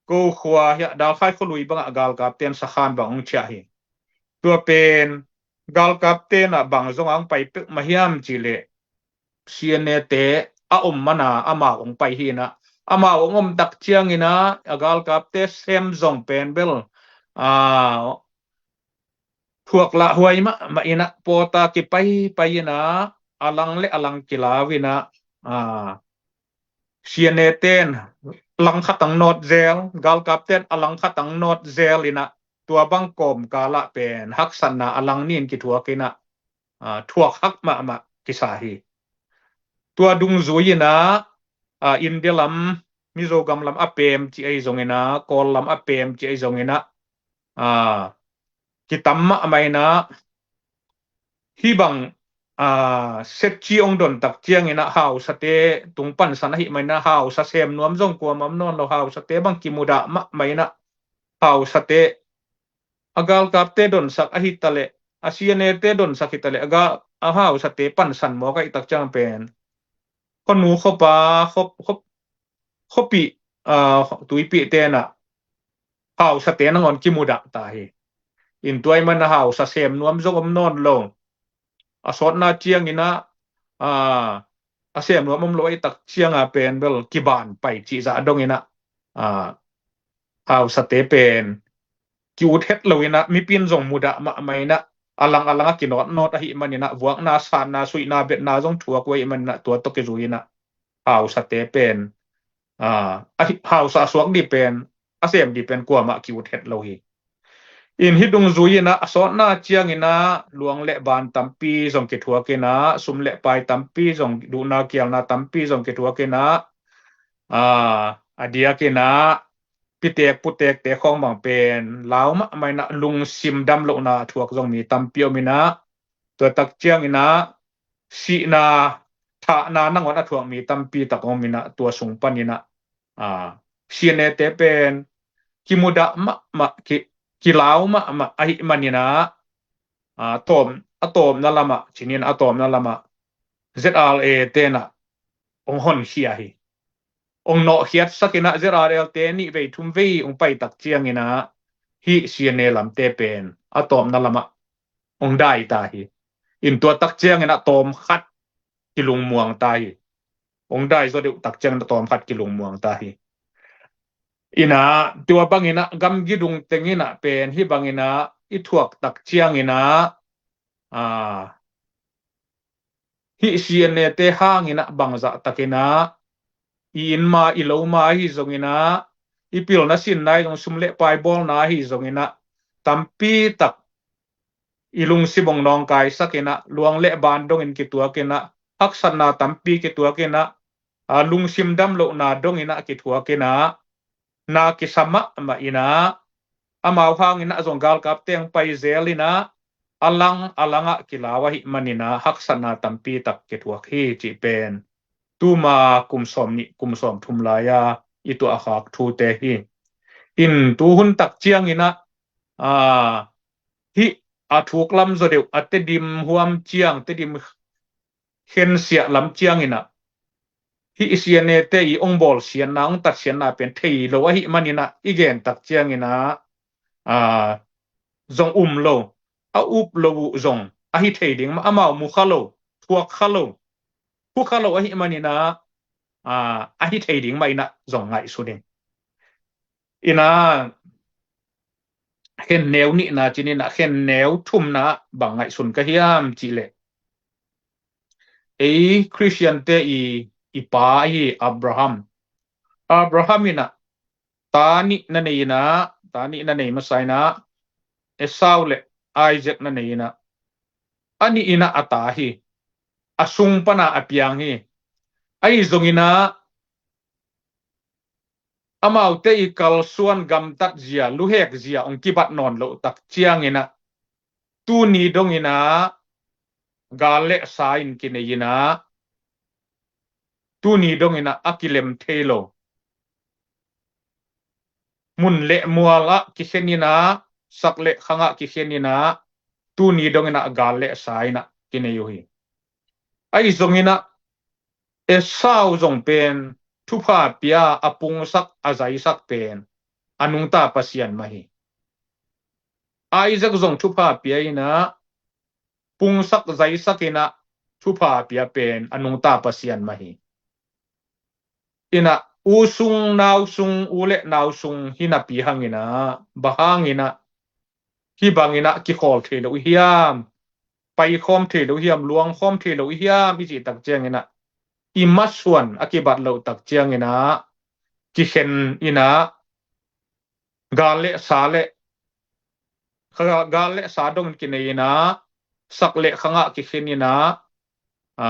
ko khua hiah Dalkhai khualui bang ah galkapte in sakhan bang ong ciah hi. Tua pen galkapte in ah bang zong a ong pai peuhmah hiam cih leh, C N A te a om man a amau ong pai hi in ah, amau ong om tak ciangin ah, a galkapte sem zong pen bel, a, thuak lah huai mahmah in ah, pawt a kipai pai in ah, a lang le a lang kilau in ah, a, C N A ten langkhat ong nawt zel, galkapten a langkhat ong nawt zel in ah, tua bang kawmkal ah pen haksatna a lang nih in kithuak in ah, a, thuak hak mahmah kisa hi. Tua dungzui in ah, a, India lam, Mizogam lam a pem cih ahi zongin ah, Kawl lam a pem cih ahi zongin ah, a, kitam mahmah in ah, hih bang, a, setci ong don tak ciangin ah hausate tung pansan ahih manin ah, hausa sem nuam zong kuamah om nawn lo, hausate bang kimudah mahmah in ah, hausate, a galkapte donsak ahi ta leh, a C N A te donsak hi ta leh, a gal, a hausate pansan mawk ahih tak ciang pen, khuanu khuapa, khuap, khuap, khuapih, a, tuipihte in ah hausate nangawn kimudah ta hi. In tua ahih manin ah hausa sem nuam zong om nawn lo. A sawtna ciangin ah, a, a sem nuam om lo ahih tak ciang a pen bel kiban pai cih zah dongin ah, a, hausate pen ki-ut het lo in ah, mipi in zong mudah mahmah in ah, a lang a lang a kinawtnawt ahih manin ah, vuakna, satna, suihna, betna zong thuak uh ahih manin ah, tua tawh kizui in ah, hausate pen, a, a hi, hausa a suak ding pen, a sem ding pen kuamah ki-ut het lo hi. In hih dungzui in ah, a sawtna ciangin ah luang le ban tampi zong kithuak in ah, sum le pai tampi zong, duhna kialna tampi zong kithuak in ah, a, a diakin ah pitek putekte khawng bang pen lau mahmah in ah, lungsim dam lohna a thuak zong mi tampi om in ah, tua tak ciangin ah sihna, thahna nangawn a thuak mi tampi tak om in ah, tua sung panin ah, a, C N A te pen kimudah mahmah, ki, kilau mahmah ahih manin ah, a, tawm, a tawpna lam ah, ci ni in, a tawpna lam ah Z R A te in ah ong honkhia hi. Ong nawhkhiatsak in ah, Z R A te nih vei thum vei ong pai tak ciangin ah, hih C N A lamte pen a tawpna lam ah ong dai ta hi. In tua tak ciangin ah tawmkhat kilungmuang ta hi. Ong dai zaw deuh tak ciangin ah tawmkhat kilungmuang ta hi. In ah tua bangin ah gamgi dung teng in ah pen hih bangin ah i thuak tak ciangin ah, a, hih C N A te hangin ah bangzah takin ah, i inn ma, i lo ma ahi zongin ah, i pilna sinna i zong sum le pai bawlna ahi zongin ah tampi tak i lungsim hong nawngkaisak in ah luang le ban dongin kituak in ah haksatna tampi kituak in ah a lungsim dam lohna dongin ah kituak in ah na kisa mahmah in ah amau hangin ah zong galkap teng pai zel in ah a lang a lang ah kilau ahih manin ah haksatna tampi tak kituak hi cih pen tuma kum sawm nih kum sawm thum lai-a i tuah a khak thute hi. In tuhun tak ciangin ah a, hih a thuk lam zaw deuh a Tedim huam ciang, Tedim khensiah lam ciangin ah hih i C N A te i ong bawl siatna, ong tat siatna pen thei lo ahih manin ah i gen tak ciangin ah a, zong um lo, a up lo uh zong ahi thei ding mah, amau mu kha lo, thuak kha lo, hu kha lo ahih manin ah a, ahi thei ding mah in ah zong ngaihsun in. In ah khenneu nihna cin in ah khenneu thumna bang ngaihsun ka hiam cih leh ei Khristiante i, i pa ahi Abraham. Abraham in ah ta nih na nei in ah, ta nih na nei masa in ah Esau le Isaac na nei in ah a nih in ah a ta hi. A sung pan ah a piang hi. Ahi zongin ah amaute i kalsuan gamtat zia, luhek zia ong kibat nawn loh tak ciangin ah tuni dongin ah gal le sa in kinei in ah tuni dongin ah a kilem thei lo. Mun le mual ah kikhen in ah, sak le khang ah kikhen in ah tuni dongin ah gal le sa in ah kinei uh hi. Ahi zongin ah Esau zong pen thupha pia a pungsak a zaisak pen a nungta Pasian mah hi. Isaac zong thupha pia in ah pungsak zaisak in ah thupha pia pen a nungta Pasian mah hi. In ah u sung nau sung, u le nau sung hi napi hangin ah bang hangin ah hih bangin ah kikhawl thei lo i hiam, paikhawm thei lo i hiam, luangkhawm thei lo i hiam i cih tak ciangin ah i masuan a kibat loh tak ciangin ah kikhen in ah gal le sa le, gal le sa dongin kinei in ah sak le khang ah kikhen in ah a,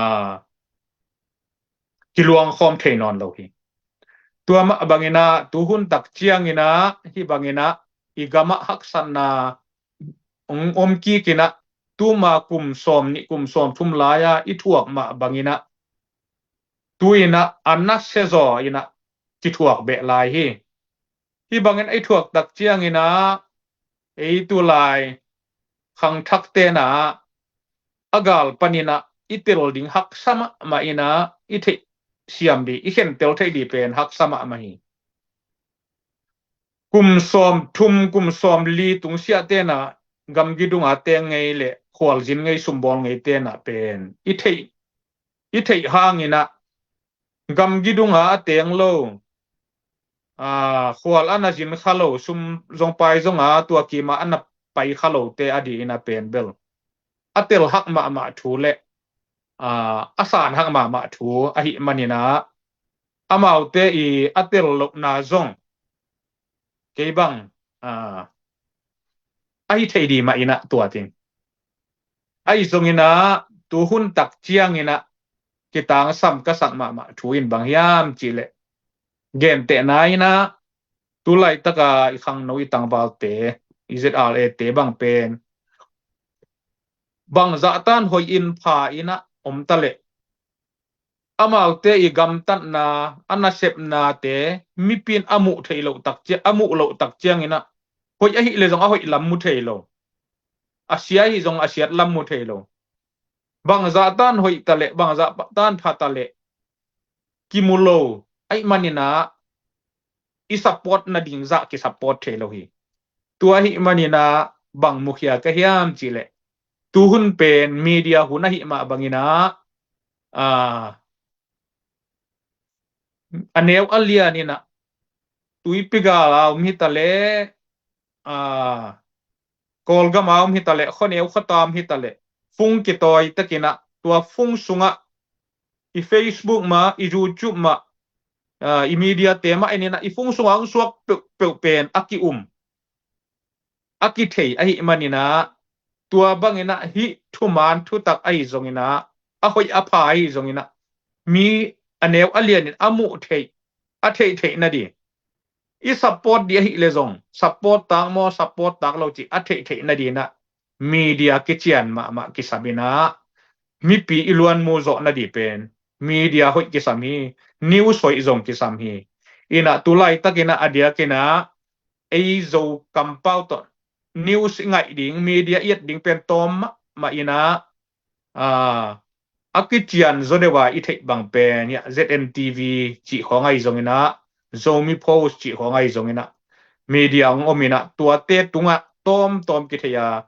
kiluangkhawm thei nawn lo hi. Tua mah bangin ah tuhun tak ciangin ah hih bangin ah i gam ah haksatna ong om kik in ah tuma kum sawm nih kum sawm thum lai-a i thuak mah bangin ah tu in ah a nasia zaw in ah kithuak beh lai hi. Hih bangin i thuak tak ciangin ah ei tulai khangthakte in ah a gal panin ah i tel ding haksa mahmah in ah i theih siam dih, i khentel theih dih pen haksa mahmah hi. Kum sawm thum kum sawm li tungsiahte in ah gamgi dunga teng ngei le khualzin ngei sumbawl ngeite in ah pen i theih, i theih hangin ah gamgi dunga a teng lo, a, khual a na zin kha lo, sum zong pai zonga tua kima a na pai kha lote a dih in a pen bel a tel hak mahmah thu le, a, a san hak mahmah thu ahih manin ah amaute i a tel lohna zong kei bang, a, ahi thei dih mah in ah tua ding. Ahi zongin ah tuhun tak ciangin ah kitangsam ka sak mahmah thu in bang hiam cih leh gentehna in ah tulaitak a i khangno i tangvalte, i Z R A te bang pen bangzah tan hoih in pha in ah om ta leh amaute i gamtatna, a nasepnate mipi in a muh theih loh tak ciang, a muh loh tak ciangin ah hoih ahih leh zong a hoih lam mu thei lo, a sia ahih zong a siat lam mu thei lo. Bangzah tan hoih ta leh, bangzah tan pha ta leh kimu lo ahih manin ah i support nading zah kisupport thei lo hi. Tua ahih manin ah bang mukhia ka hiam cih leh tuhun pen media hun ahih mah bangin ah, a, a neu a lian in ah Tuipi gal a om hi ta leh, a, Kawlgam a om hi ta leh, khuaneu khuata om hi ta leh, fung kitawi takin ah tua fung sungah i Facebook mah, i YouTube mah, ah, i media te mah in inah i phone sungah hong suak peuhpeuh pen a ki-um, a kithei ahih man inah, tua bang inah hih thuman thutak ahi zong inah, a hoih a pha ahi zong inah, mi a neu a lian in a muh theih, a theih theih nading, i support ding ahih leh zong, support tak maw, support tak lo cih a theih theih nading inah, media kician mahmah kisam inah, mipi i luan mu zawh nading pen media hoih kisam hi, news hoih zong kisam hi. Inah tu laitak inah a diak inah ei Zo kampau tawh news i ngaih ding, media i et ding pen tawm mahmah inah, ah, a kician zaw deuh a i theih bang pen hiah Z N T V cih khawng ahi zong inah, Zomi Post cih khawng ahi zong inah, media hong om inah, tuate tungah tawmtawm kithei a,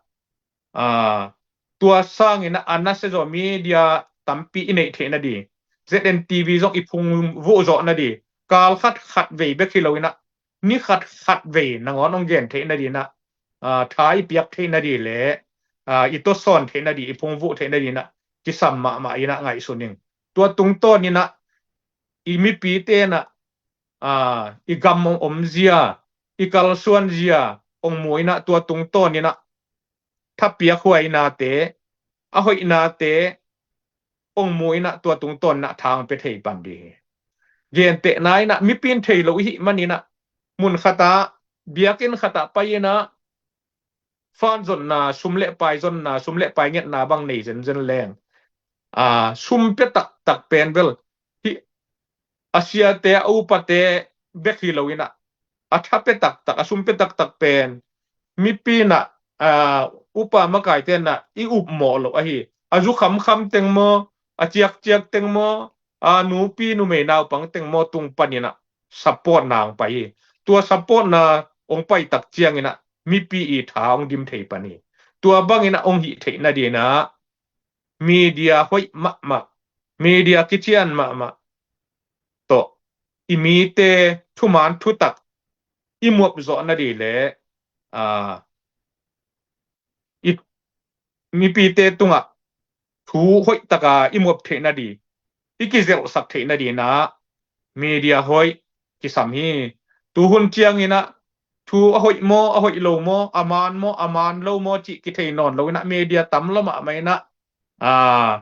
ah, tua sang inah a nasia zaw media tampi i neih theih nading, Z N T V zong i phungvuh zawh nading, kal khat khat vei bek hi lo inah, ni khat khat vei nangawn hong gen theih nading inah, ah, tha i piak theih nading leh, ah, i tawsawn theih nading, i phungvuh theih nading inah kisam mahmah inah ngaihsun ing. Tua tungtawn inah i mipite inah, ah, i gam hong omzia, i kalsuanzia hong mu inah, tua tungtawn inah thapiak huai nate, a hoih nate hong mu inah, tua tungtawn inah tha hong pia thei pan ding hi. Gentehna inah mipi in thei lo i hih man inah, mun khat ah, biakinn khat ah pai inah, fan zonna, sum le pai zonna, sum le pai ngetna bang nei zenzen leng, ah, sum pia taktak pen bel hih a siate, a upate bek hi lo inah, a tha pia taktak, a sum pia taktak pen mipi inah, ah, upa makaite inah i upmawh loh ahi, a zu khamkham teng maw, a ciakciak teng maw, a nupi numei naupang teng maw tung pan inah support na hong pai hi. Tua support na hong pai tak ciang inah mipi i tha hong dim thei pan hi. Tua bang inah hong hih theih nading inah media hoih mahmah, media kician mahmah tawh i mite thuman thutak i muap zawh nading leh, ah, i mipite tungah thu hoih taka i muap theih nading, i kizelhsak theih nading inah media hoih kisam hi. Tu hun ciang inah thu a hoih maw, a hoih lo maw, a man maw, a man lo maw cih kithei nawn lo inah media tam lua mahmah inah, ah,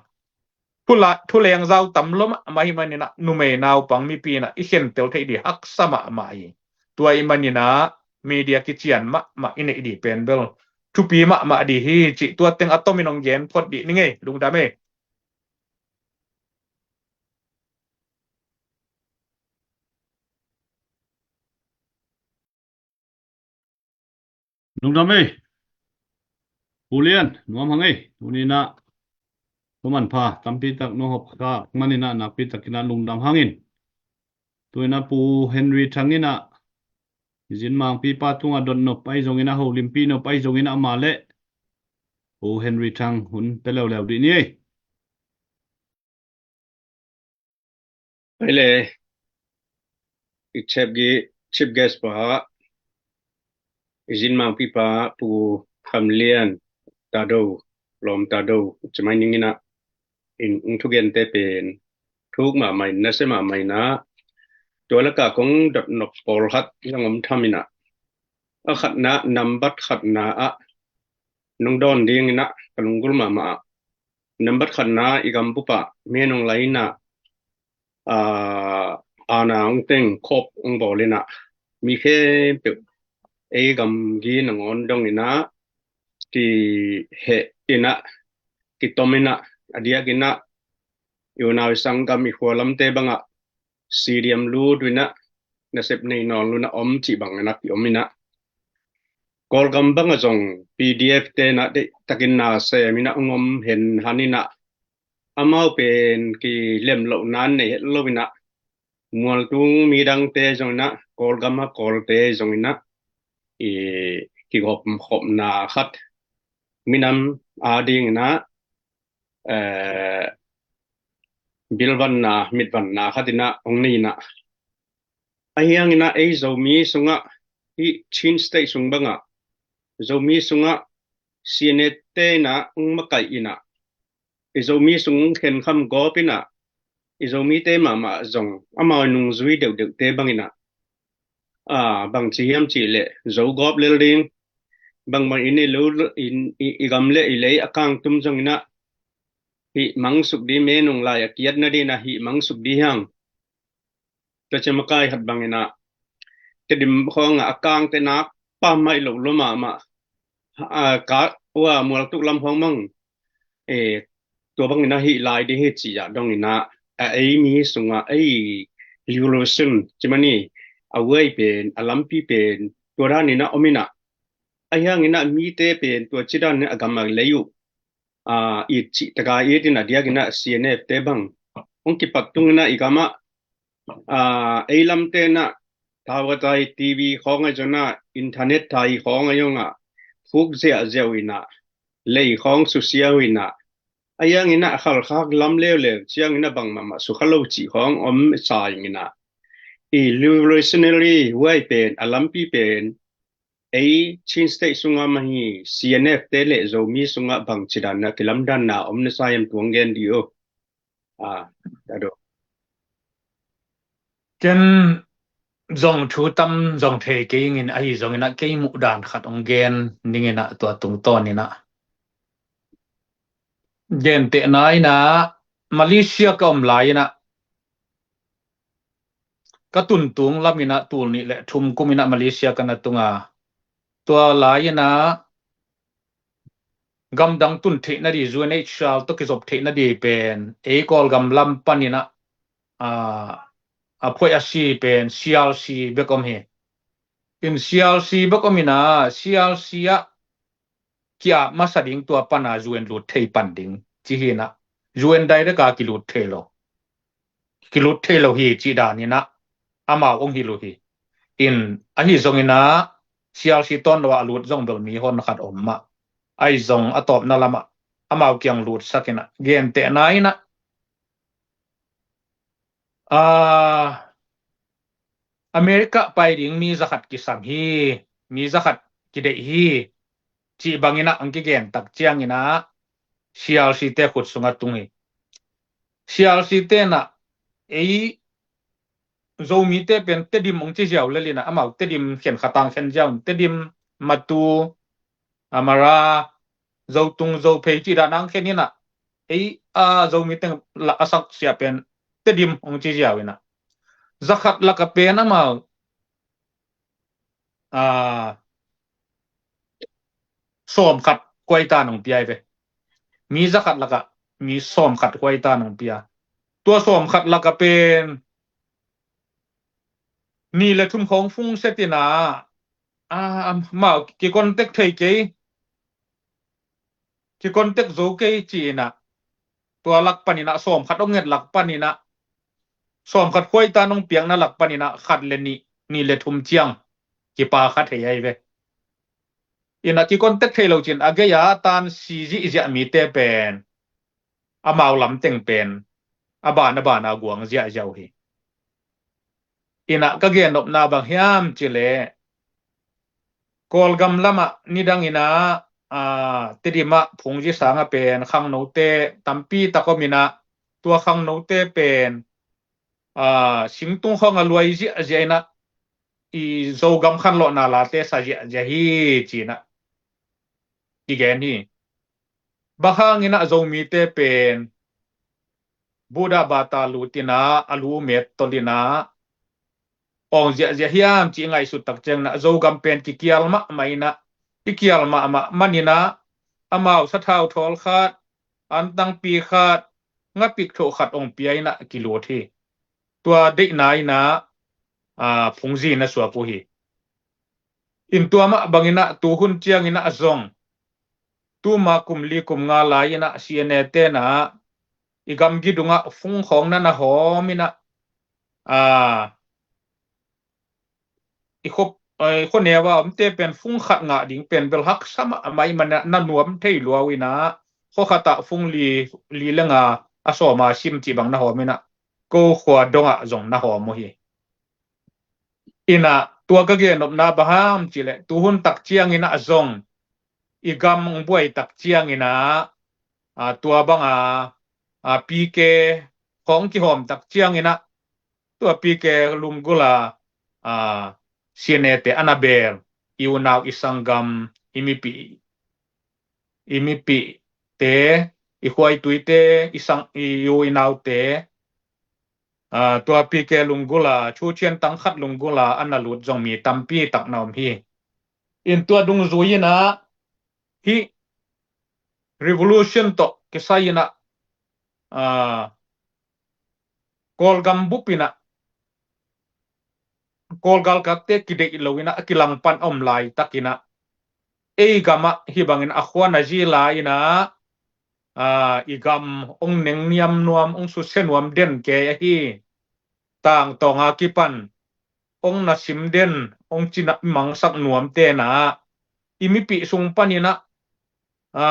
thu la-, thu lengzau tam lua mahmah hi man inah, numei naupang mipi inah i khentel theih ding haksa mahmah hi. Tua ahih man inah media kician mahmah i neih ding pen bel thupi mahmah ding hi cih tua teng a tomin hong gen phot ding ning ei, lungdam ei. Lungdam ei. Pu Lian, nuam hang ei. Tuni inah thuman pha tampi tak nong hawmkhak man inah nakpi tak inah lungdam hang in. Tu inah Pu Henry Thang inah i zin mangpipa tungah dotnop ahi zong inah, holimpi nop ahi zong inah, amah leh Pu Henry Thang hun pia leuleu dih ni ei. Ei le, i chief gu-, chief guest pa, i zin mangpipa Pu Kham Lian Tado, Lawm Tado, ci mai ning inah, in, in thugente pen thuk mahmah in, nasia mahmah inah, tua laka kong dotnop pawlkhat zong om tham inah, a khatna, nambat khatna ah nong dawn ding inah ka lunggulh mahmah ah, nambat khatna, i gam bup ah mi nong lai inah, ah, aana hong teng, coup hong bawl inah, mi khempeuh ei gamgi nangawn dong inah, kiheh inah, kitom inah, a diak inah i unau i sanggam, i khua lamte bangah stadium lut uh inah, nasep nei nawn lo inah om cih bang inah kiom inah, Kawlgam bangah zong P D F te inah deihtakin na sem inah hong om hen han inah, amau pen kilem lohna nei het lo inah, mualtung midangte zong inah, Kawlgam a Kawlte zong inah, i kigawmkhopna khat, minam ading inah, eh, bilvanna, mitvanna khat inah hong nei inah, ahi hang inah ei Zomi sungah, hih Chin State sung bangah Zomi sungah C N A te inah hong makaih inah, i Zomi sung khenkham gawp inah, i Zomite mahmah zong amau nungzui deuhdeuhte bangin ah, a, bang ci hiam cih leh, Zogawp lel ding, bangbang in i lo, in, i, i gam le i lei a kangtum zongin ah hih mangsuk ding, me nung lai a kiatna dingin ah hih mangsuk ding hi hang. Tua ciang makai khat bangin ah, Tedim khawng ah a kangte nak pammaih loh lua mahmah, a, ka ua Mualtuk lam khawng mang, e, tua bangin ah hih lai ding hi cih ah dongin ah, a, ei mi sungah, ei, revolution ci mah ni, a way pen, a lampi pen tua danin ah om in ah, ahi hangin ah mite pen tua ci danin ah a gam a lei uh, a, it cih tak a it in ah, a diakin ah C N F te bang hong kipat tungin ah i gam ah, a, ei lamte in ah, tawh a tai T V khawng ahi zongin ah, internet tai khawng ahi zongin ah, phuk ziahziah uh in ah, lei khawng susia uh in ah, ahi hangin ah a khalkhak lam leuleu ciangin ah bangmah mah sukha lo cih khawng om sa ing in ah, i revolutionary way pen, a lampi pen, ei Chin State sungah mah hi, C N F te le Zomi sungah bang ci danin ah kilamdanna om na sa hiam, tua hong gen dih o. A, Dado. Ken zong thu tam zong thei kei ing in, ahi zongin ah kei muh dan khat hong gen ning in ah, tua tungtawn in ah, gentehna in ah, Malaysia ka om lai in ah, ka tuntung lam in ah, tul nih le thum kum in ah Malaysia ka na tung a, tua lai in ah gamdang tun theihna ding, U N H R tawh kizop theihna ding pen ei Kawlgam lam panin ah, a, a phuai a si pen C R C bek om hi. In C R C bek om in ah, C R C ah ki-ap masa ding, tua pan a U N lut thei pan ding ci hi in ah, U N direct a kilut thei lo, kilut thei lo hi cih danin ah amau hong hilh uh hi. In ahi zongin ah C R C tawn lo ah a lut zong bel mihon khat om mah, ahi zong a tawpna lamah amau kiang lutsak in ah, gentehna in ah, a, America pai ding mi zakhat kisam hi, mi zakhat kideih hi, cih bangin ah hong kigen tak ciangin ah C R C te khut sungah tung hi. C R C te in ah ei Zomite pen Tedim hong ci ziau lel in ah, amau Tedim khen khatang khen ziau, Tedim, Matu, a, Mara, Zotung, Zophei cih dan hong khen in ah, ei a Zomi teng lah a sak sia pen Tedim hong ci ziau in ah, zakhat lak a pen amau, a, sawmkhat khuaitan hong pia hi ve. Mi zakhat lak ah mi sawmkhat khuaitan hong pia. Tua sawmkhat lak a pen nih le thum khawng fung set in ah, a, amau kicontact thei kei, kicontact zo kei ci in ah, tua lak panin ah, sawmkhat hong nget lak panin ah, sawmkhat khuaitan hong piakna lak panin ah khat le nih, nih le thum ciang kipa kha thei ahi ve. In ah kicontact thei lo cin a gei a tan si zihziah mite pen amau lam teng pen a ban a ban a guang ziahziah uh hi. In ah ka gennopna bang hiam cih leh, Kawlgam lamah nidang in ah, a, Tedim ah Phungzi sang ah pen khangnote tampi tak om in ah, tua khangnote pen, a, singtung khawng a luai ziahziah in ah, i Zogam khanlawhna late sa ziahziah hi ci in ah kigen hi. Bang hangin ah Zomite pen Buddha bata lut in ah, a lu met tol in ah awng ziahziah hiam cih ngaihsut tak ciangin ah, Zogam pen kikial mahmah in ah, kikial mahmah man in ah, amau sathau thawl khat, antangpi khat, ngapik thoh khat hong pia in ah kilut hi. Tua deihna in ah, a, Phungzi na suak uh hi. In tua mah bangin ah tuhun ciangin ah zong, tuma kum li kum nga lai in ah C N A te in ah i gamgi dungah fung khawng na na hawm in ah, a, i khop, i khuaneu a omte pen fung khat ngah ding pen bel haksa mahmah ahih manin ah na nuam thei lua uh in ah, khua khat ah fung li, li le nga, a sawm a sim cih bang na hawm in ah, ko khua dongah zong na hawm uh hi. In ah tua ka gennopna bang hiam cih leh, tuhun tak ciangin ah zong i gam hong buai tak ciangin ah, a, tua bang a, a, P K, khawng kihawm tak ciangin ah, tua P K lunggulh a, a, C N A te a na bel, i unau i sanggam, i mipih, i mipihte, i khuaituite, i sang, i u i naute, a, tua P K lunggulh a, Chuchian tang khat lunggulh a a na lut zong mi tampi tak na om hi. In tua dungzui in ah, hih revolution tawh kisai in ah, a, Kawlgam bup in ah, Kawl galkapte kideih lo in ah, a kilangpan a om laitakin ah, ei gam ah hih bangin a khua na zila in ah, a, i gam hong nengniam nuam, hong susia nuam den kei ahi. Tangtawng a kipan hong na sim den, hong ci na mangsak nuamte in ah, i mipih sung panin ah, a,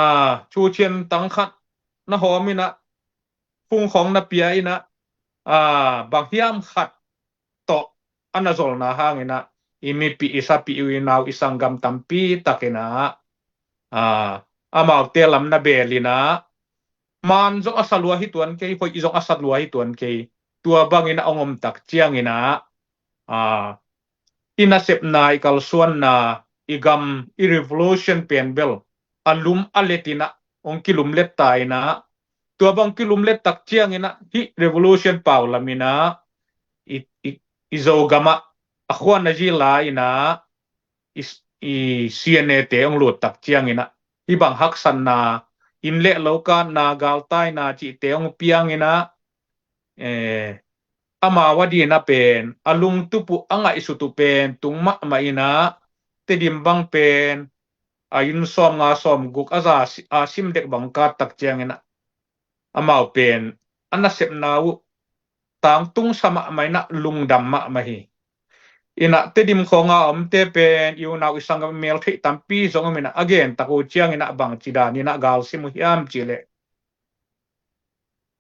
Chuchian tang khat na hawm in ah, phung khawng na pia in ah, a, bang hiam khat tawh a na zolna hangin ah, i mipih, i sapih, i unau, i sanggam tampi takin ah, a, amaute lam na bel in ah, man zong a sa lua hi tuan kei, hoih zong a sa lua hi tuan kei. Tua bangin ah hong om tak ciangin ah, a, i nasepna, i kalsuanna, i gam, i revolution pen bel a lum a let in ah, hong kilumlet ta in ah, tua bang kilumlet tak ciangin ah, hih revolution pau lam in ah, i, i, i Zogam ah a khua na zila in ah, i, i C N A te hong lut tak ciangin ah, hih bang haksatna, inn le lo katna, galtaina cihte hong piang in ah, eh, amau a ding ah pen, a lungtup uh, a ngaihsut uh pen tung mahmah in ah, Tedim bang pen, a inn sawmnga sawmguk a za si-, a sim dek bang kat tak ciangin ah, amau pen a nasepna uh tangtung sa mahmah in ah, lungdam mahmah hi. In ah Tedim khawng a omte pen, i unau i sanggam, mel theih tampi zong om in ah, a gen tak uh ciangin ah, bangci dan in ah gal sim uh hiam cih leh,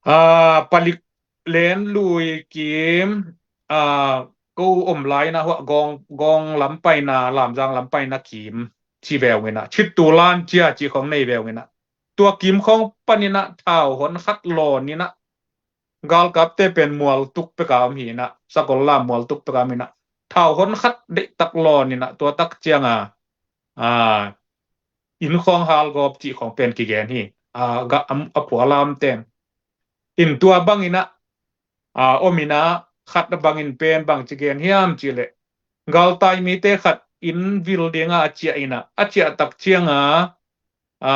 a, Palik Len Lui Kim, a, ko om lai in ah, hua Gawng, Gawng lam paina, Lamzang lam paina Kim ci ve ung in ah, Chittulan cia cih khawng nei ve ung in ah, tua Kim khawng panin ah thau hon khat lawn in ah, galkapte pen Mualtuk pek a om hi in ah, Sakollam Mualtuk pek a om hi in ah, thau hon khat deihtak lawn in ah, tua tak ciang a, a, inn khawng hal gawp cih khawng pen kigen hi. A, ga, a, a phualam ten. In tua bangin ah, a, om in ah, khat a bangin pen bangci gen hiam cih leh, galtai mite khat inn vil ding a a ciah in ah, a ciah tak ciang a, a,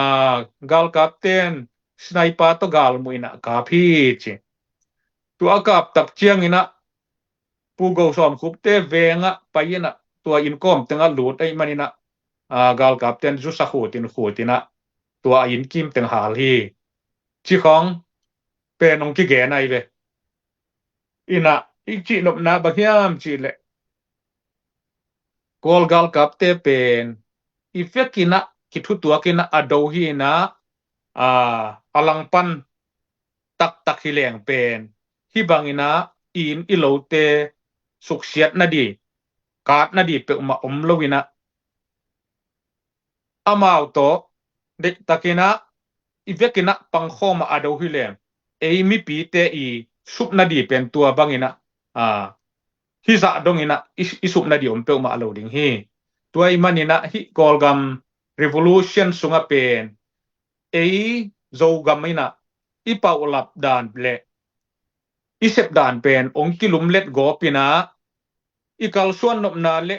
galkap ten sniper tawh gal muh in ah kap hi ci. Tua a kap tak ciangin ah, Pu Go Sawm Khup te veng ah pai in ah, tua inn kawm teng ah lut ahih manin ah, a, galkap ten zusa khut in, khut in ah, tua a inn kim teng hal hi ci khawng pen hong kigen ahi ve. In ah, i cihnopna bang hiam cih leh, Kawl galkapte pen i vek in ah, kithutuak in ah, a do hi in ah, a, a langpan taktak hi leng pen, hih bangin ah i inn i lote suksiat nading, kat nading peuhmah om lo in ah, amau tawh deihtakin ah, i vekin ah pangkhawm ah a do hi leng, ei mipite i sup nading pen tua bangin ah, a, hih zah dongin ah i, i sup nading om peuhmah lo ding hi. Tua ahih manin ah hih Kawlgam revolution sungah pen, ei Zogam in ah i paulap dan le i sep dan pen hong kilumlet gawp in ah, i kalsuan nopna le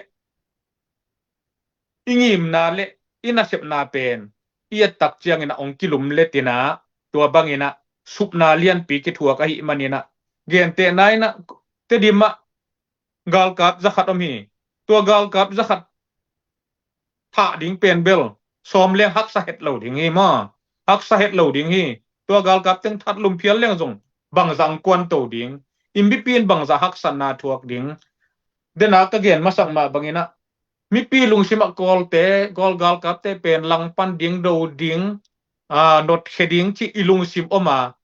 i ngimna le i nasepna pen i et tak ciangin ah hong kilumlet in ah, tua bangin ah supna lianpi kithuak ahih manin ah, gentehna in ah, Tedim ah galkap za khat om hi. Tua galkap za khat thah ding pen bel sawm leng haksa het lo ding hi maw. Haksa het lo ding hi. Tua galkap teng that lum phial leng zong bangzah hong kuanto ding, i mipi in bangzah haksatna thuak ding. Dena ka gen masak mah bangin ah, mipi lungsim ah Kawlte, Kawl galkapte pen langpan ding, do ding, a, notkhia ding cih i lungsim om a,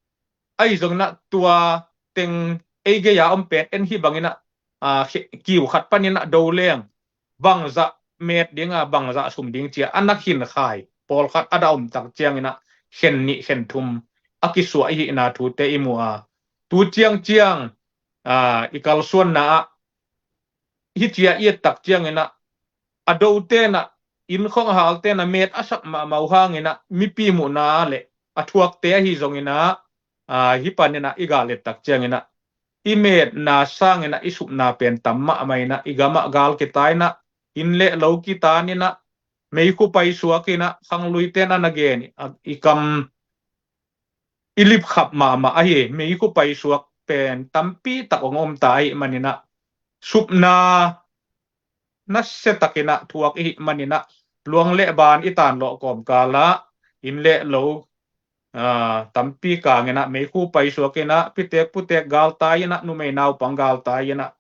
ahi zongin ah tua teng ei gei a om pen en hih bangin ah, a, khe-, kiu khat panin ah do leng, bangzah met ding a, bangzah sum ding ci a, a na khin khai pawlkhat a da om tak ciangin ah, khen nih khen thum a kisuah i hihna thute i mu a, Tu ciangciang, aa, i kalsuanna ah hih cia i et tak ciangin ah, a do tenah, inn khong a hal tenah met a sak mahmah uh hangin ah, mipi muhna le a thuakte ahi zongin ah, aa, hih panin ah i gal et tak ciangin ah, i metna sangin ah i supna pen tam mahmah in ah, i gamah gal kitai in ah, inn le lo kitan in ah, meikhu paisuak in ah, khanglui ten a na gen i kam i lipkhap mahmah ahi, meikhu paisuak pen tampi tak hong om ta ahih manin ah, supna nasia takin ah thuak i hih manin ah, luang le ban i tanlawh kawmkal ah inn le lo, aa, tampi kangin ah, meikhu paisuak in ah, pitek putek galtai in ah, numei naupang galtai in ah,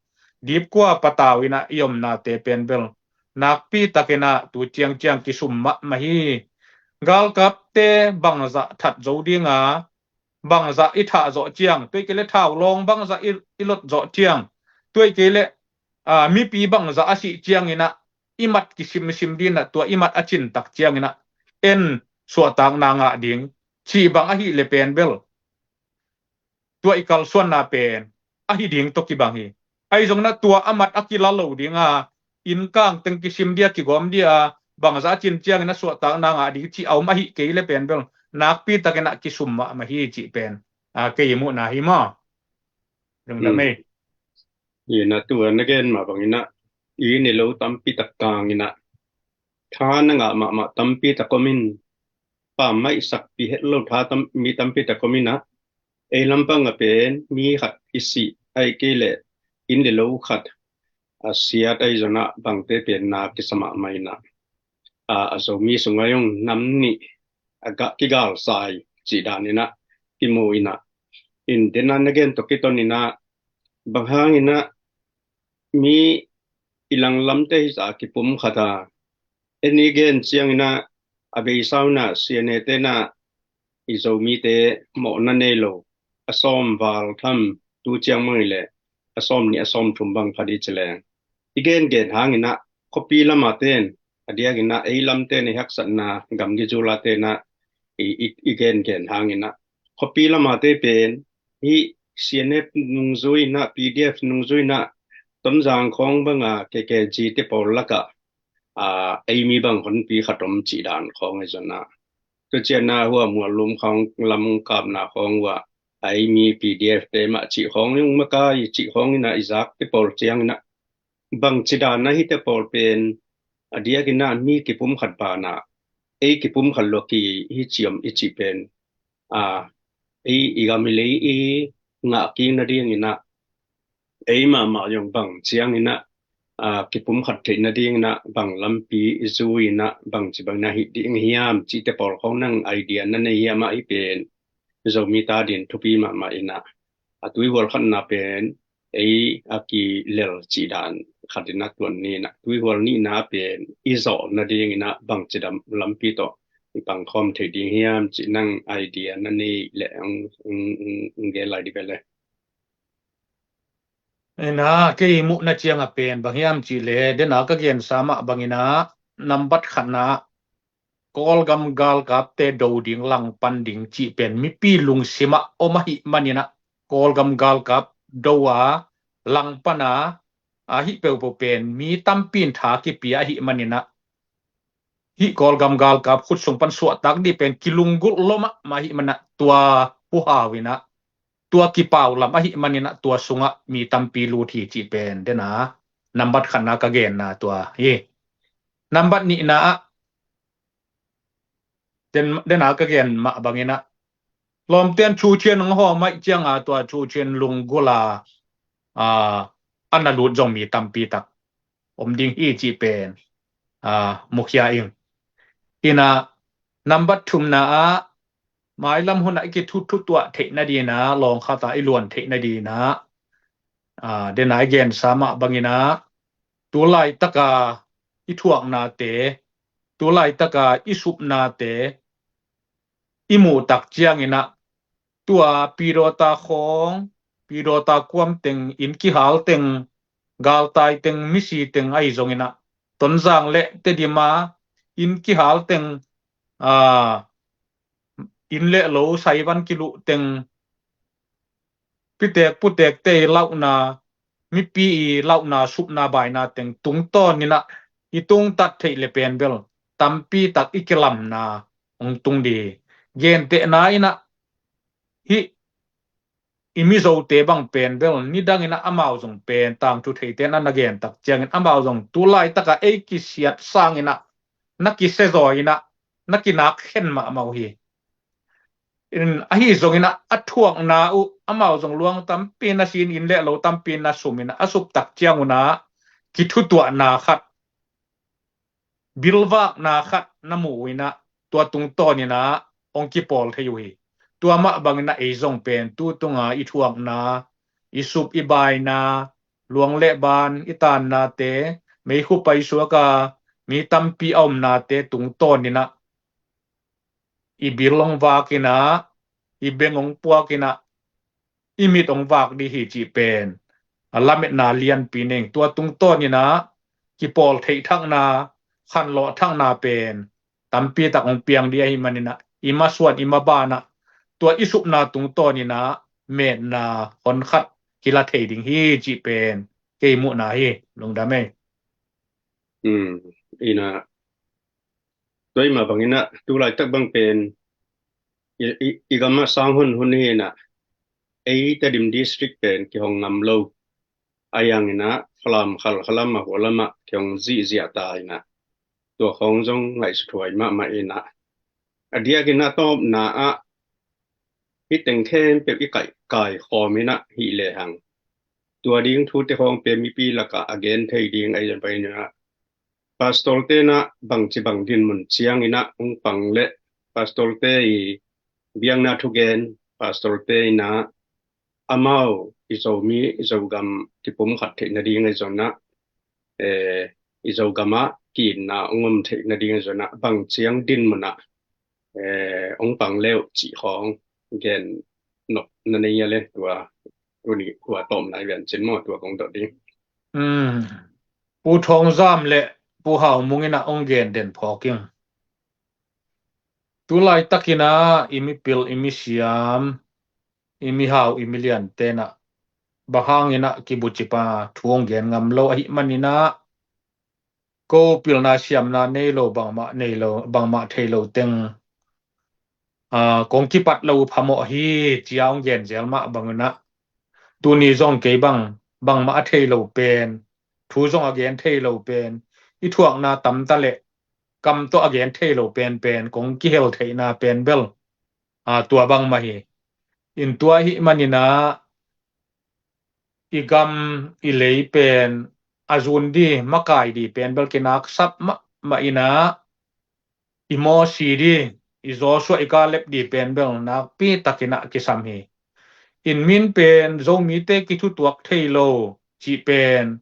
dipkua patau in ah i omnate pen bel nakpi takin ah tu ciangciang kisum mahmah hi. Galkapte bangzah that zo ding a, bangzah i thah zawh ciang, tua ahih kei leh thaulawng bangzah i, i lot zawh ciang, tua ahih kei leh, aa, mipi bangzah a sih ciangin ah, i mat kisimsim ding in ah, tua i mat a cin tak ciangin ah, en suahtakna ngah ding cih bang ahih leh pen bel, tua i kalsuanna pen ahi ding tawh kibang hi. Ahi zongin ah tua a mat a kila lo ding a, inn kang teng kisim dia, kigawm dia, bangzah a cin ciangin ah suahtakna ngah ding cih a om ahih kei leh pen bel, nakpi takin ah kisum mahmah hi cih pen, aa, kei i muhna hi maw. Dong dam ei. Ina tua na gen mah bangin ah, inn le lo tampi tak kangin ah, tha na ngah mahmah tampi tak om in, pammaih sakpih het lo tha tam, mi tampi tak om in ah, ei lampang ah pen mi khat i sih, ahih kei leh inn le lo khat a siat ahi zongin ah, bangte pen na kisa mahmah in ah, a, a Zomi sungah zong nam nih a gah kigalsai cih dan in ah kimu in ah, in dena na gen tawh kiton in ah, bang hangin ah mi i langlamte hi zah a kipumkhat a, en i gen ciangin ah, a beisa un ah C N A te in ah i Zomite mawhna nei lo, a sawm val tham, tu ciang mang i leh a sawm nih a sawm thum bang khat i ci leng, i gengen hangin ah, khuapi lam a ten, a diakin ah ei lamte in i haksatna, gamgi zula ten ah i, i, i gengen hangin ah, khuapi lam a te pen hih C N F nungzui in ah, P D F nungzui in ah, Tonzang khawng bang a K K G te pawl lakah, aa, ei mi bang honpi khat om cih dan khawng ahi zongin ah, tua ciang ah hua Muallum khawng lam kapna khawng uh ah, ei mi P D F te mah cih khawng, yung makai cih khawng in ah i zak te pawl ciangin ah, bangci dan ah hihte pawl pen a diakin ah mi kipumkhat banah, ei kipumkhat lua ki hi ci om i cih pen, aa, ei i gam i lei i ngah kik nadingin ah, ei mahmah zong bang ciangin ah, aa, kipumkhat theih nadingin ah bang lampi i zui in ah, bangci bangin ah hih ding hiam cihte pawl khawng nang idea na nei hiam ah, hih pen Zomi ta dingin thupi mahmah in ah, a tuihual khatna pen ei a kilel cih dan khat in ah tuan ni in ah, tuihual nihna pen i zawh nadingin ah bangci dan lampi tawh i pangkhawm thei ding hiam cih nang idea na nei leh hong, hong, hong, hong gen lai di ve le. Ina, kei muhna ciang a pen bang hiam cih leh, dena ka gensa mah bangin ah, nambat khatna ah, Kawlgam galkapte do ding, langpan ding cih pen mipi lungsim ah om ahih manin ah, Kawlgam galkap do a, langpan a, ahih peuhpeuh pen mi tampi in tha kipia ahih manin ah, hih Kawlgam galkap khut sung pan suahtak ding pen kilunggulh lua mahmah ahih manin ah, tua huhau in ah, tua kipau lam ahih manin ah, tua sungah mi tampi lut hi cih pen dena nambat khatna ka genna tua hi. Nambat nihna ah, den, dena ka gen mah bangin ah, lawmte'n thuchian hong hawm ahih ciang a, tua thuchian lunggulh a, aa, a na lut zong mi tampi tak om ding hi cih pen, aa, mukhia ing. Ina, nambat thumna ah, mailam hun ah i kithuthutuah theih nadingin ah, lawng khat ah i luan theih nadingin ah, aa, dena i gensa mah bangin ah, tu laitak a i thuaknate, tu laitak a i supnate i muh tak ciangin ah, tua pidawta khawng, pidawta kuam teng, inn kihal teng, galtai teng, misi teng ahi zongin ah, Tonzang le Tedim a inn kihal teng, aa, inn le lo saivan kiluh teng, pitek putekte i lauhna, mipi i lauhna, supna baina teng tungtawn inah i tungtat theih le pen bel tampi tak i kilamna hong tung dih. Gentehna inah hih i Mizote bang pen bel nidang inah amau zong pen tangthu theite na na gen tak ciangin amau zong tu laitakah ei kisiat sang inah na kisezaw inah na kinak khen mahmah uh hi. In ahi zong inah a thuakna uh amau zong luang tampi na sin, inn le lo tampi na sum inah a sup tak ciang unah kithutuahna khat, bilvakna khat na mu uh inah tua tungtawn inah hong kipawl thei uh hi. Tua mah bang inah ei zong pen tu tunga i thuakna, i sup i baina, luang le ban i tannate, meikhu paisuaka mi tampi a omnate tungtawn inah i bil hong vak inah, i beng hong puak inah, i mit hong vak dih hi cih pen a lametna lianpi ning. Tua tungtawn inah kipawl theih thakna, khanlawh thakna pen tampi tak hong piang dih ahih man inah i masuan i mabanah tua i supna tungtawn inah metna honkhat kila thei ding hi cih pen kei muhna hi. Lungdam ei. Inah tua i mah bang inah tu laitak bang pen i, i, i gamah sang hun hun hi inah ei Tedim district pen kihong ngam lo. A yang inah Falam, Khalkha lamah, hua lamah kihong zihziah ta inah tua khawng zong ngaihsuthuai mahmah inah a diak inah tawpna ah hih teng khempeuh i kaih kaikhawm inah hih lehang tua ding thute khawng pen mipi lakah a gen thei ding ahi zong pai inah pastorte inah bangci bang dinmun ciang inah hong pang le pastorte i biakna thugen, pastorte inah amau i Zomi i Zogam kipumkhat theih nading ahi zong inah, eh, i Zogamah ki-itna hong om theih nading ahi zong inah bang ciang dinmun ah, eh, hong pang le uh cih khawng gen nop na nei a le tua tuni hua tawpna i vian cin maw tua kong dot ding. Pu Thawng Zam le Pu Hau Mung inah hong gen den phawk ing. Tu laitak inah i mipil i misiam, i mihau i miliante inah bang hang inah kibucip a thu hong gen ngam lo ahih man inah ko pilna siamna nei lo, bangmah nei lo, bangmah thei lo teng kong kipat lo uh phamawh hi cia hong gen zel mah bang inah tuni zong kei bang bangmah a thei lo pen, thu zong a gen thei lo pen, i thuakna tamta le kam tawh a gen thei lo pen pen kong kihel theihna pen bel tua bangmah hi. In tua ahih man inah i gam i lei pen a zun dih, makai dih pen bel kinaksap mahmah inah i mawsi dih, i Joshua i Kaleb dih pen bel nakpi tak inah kisam hi. In min pen Zomite kithutuak thei lo cih pen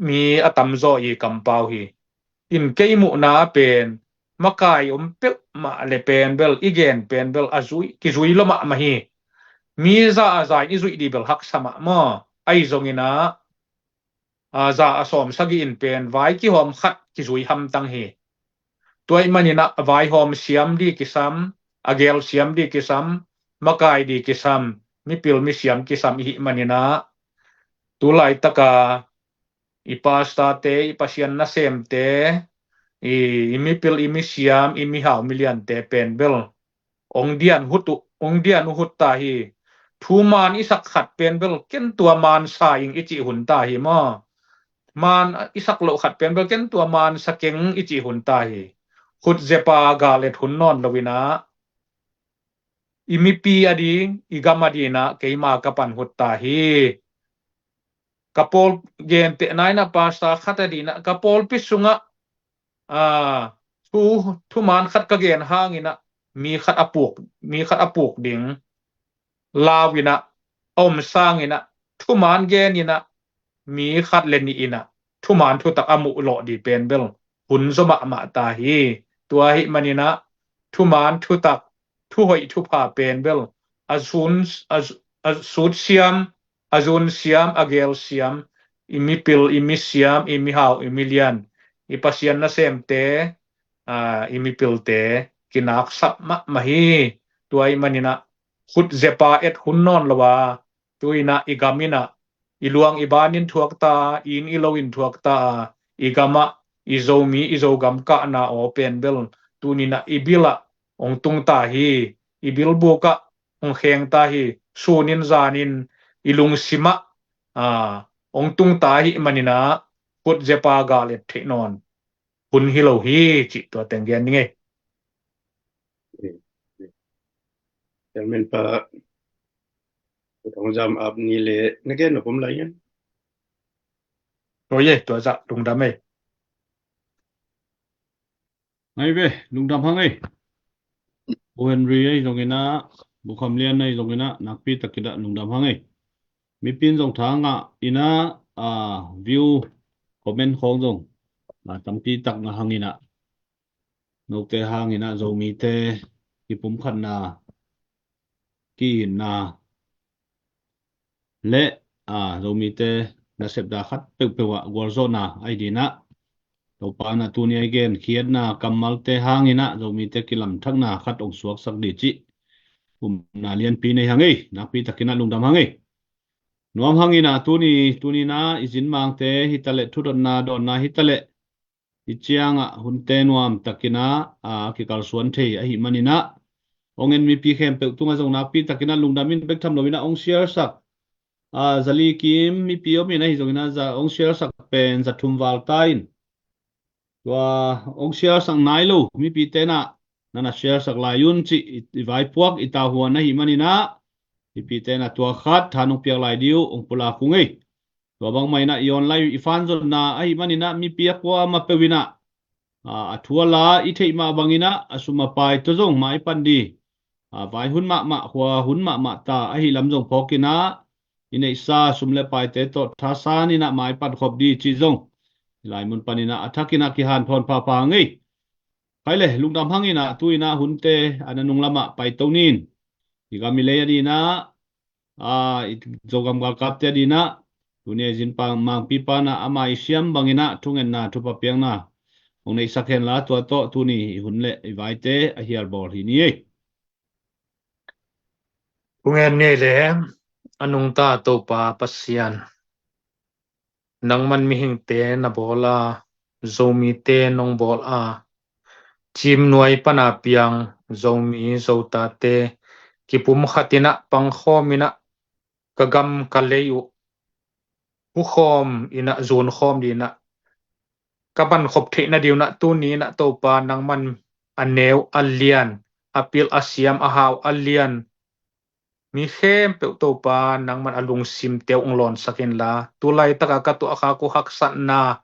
mi a tamzaw i kampau hi. In kei muhna pen makai om peuhmah le pen bel i gen pen bel a zui, kizui lo mahmah hi. Mi za a za in i zuih dih bel haksa mahmah ahi zong inah a za a sawm sagih in pen vai kihawm khat kizui hamtang hi. Tua ahih man inah vaihawm siam dih kisam, a gel siam dih kisam, makai dih kisam, mipil misiam kisam ihih man inah tu laitaka i pastorte, i Pasian nasemte, i, i mipil i misiam, i mihau miliante pen bel hong dian hut uh, hong dian uh hut ta hi. Thu man i sak khat pen bel ken tua man sa ing i cih hun ta hi maw? Man i sak loh khat pen bel ken tua man sa keng i cih hun ta hi. Khut zepa galet hun nawn lo inah i mipi a ding, i gam a ding inah keima ka pan hut ta hi. Ka pawl gentehna inah pastor khat a ding inah ka pawlpi sungah thu, thuman khat ka gen hang inah mi khat a puk, mi khat a puk ding lau inah a om sang inah thuman gen inah mi khat le nih inah thuman thutak a muh lawh dih pen bel hun zaw mahmah ta hi. Tua ahih man inah thuman thutak, thuhoih thupha pen bel a zun, a, a sut siam, a zun siam, a gel siam, i mipil i misiam, i mihau i milian, i Pasian nasemte, i mipilte kinaksap mahmah hi. Tua ahih man inah khut zepa et hun nawn lo a, tu-in ah i gam in ah i luang i ban in thuak ta, i inn i lo in thuak ta a, i gam ah i Zomi i Zogam kahna aw pen bel tuni-in ah i bil ah hong tung ta hi. I bilbuk ah hong kheng ta hi. Sun in zan in i lungsim ah, aa, hong tung ta ahih manin ah khut zepa gal et theih nawn hun hi lo hi, cih tua teng gen ning ei. Chairman pa, Pu Thong Zam ap ni le na gen nop om lai hiam? Tua ye, tua zah lungdam ei. Ngai ve, lungdam hang ei. Pu Henry ei zongin ah, Pu Kham Lian ei zongin ah, nakpi takin ah lungdam hang ei. Mipi in zong tha ngah in ah, a, view, comment khawng zong, a, tampi tak ngah hangin ah, note hangin ah Zomite kipumkhatna, ki-itna le, a, Zomite nasepna khat peuhpeuh ah gualzawhna ahi dingin ah, Topa in ah tuni a i genkhiatna kammalte hangin ah Zomite kilamthakna khat hong suaksak ding cih upna lianpi nei hang ei. Nakpi takin ah lungdam hang ei. Nuam hangin ah tuni, tuni-in ah i zin mangte hi taleh, thudotna dawnna hi taleh, i ciang ah hunte nuam takin ah, a, kikalsuan thei ahih manin ah, hong en mipi khempeuh tungah zong nakpi takin ah lungdam in, bek tham lo-in ah hong share sak, a, zali kim mipi om in ahi zongin ah, za, hong share sak pen za thum val ta in. Tua hong share sak nai lo mipite in ah, na na share sak lai un cih i, i vaipuak, i tavuan ahih manin ah, mipite in ah tua khat tha nong piak lai ding uh hong pulak ung ei. Tua bangmah in ah i online i fanzonna ahih manin ah mipi a kuamah peuh in ah, a, a thu a la i theih mah bangin ah, a sum a pai tawh zong maipan ding, a, vai hun mahmah, khua hun mahmah ta ahih lam zong phawkin ah, i neihsa sum le paite tawh thasan in ah maipan khop ding cih zong i lai mun panin ah a thakin ah kihanthawn phapha hang ei. Khai le, lungdam hangin ah tu-in ah hunte a nanung lamah paito ni in. I gam i lei a dingin ah, a, i Zogam galkapte a dingin ah, tuni a i zin pa, mangpipa in ah ama i siam bangin ah thungetna, thupha piakna hong neihsak henla, tua tawh tuni i hun le i vaite a hial bawl hi ni ei. Hong en ni ei le, a nungta Topa Pasian, nangman mihingte na bawl a, Zomite nong bawl a, cimnuai pan a piang Zomi Zotate kipumkhat in ah pangkhawm in ah ka gam ka lei uh hukhawm in ah, zunkhawm dingin ah ka bankhop theih nading un ah tuni in ah Topa nangman a neu a lian, a pilh a siam, a hau a lian mi khempeuh Topa nangman a lungsimte uh hong lawnsak inla, tu laitak a ka tuahkhak uh haksatna,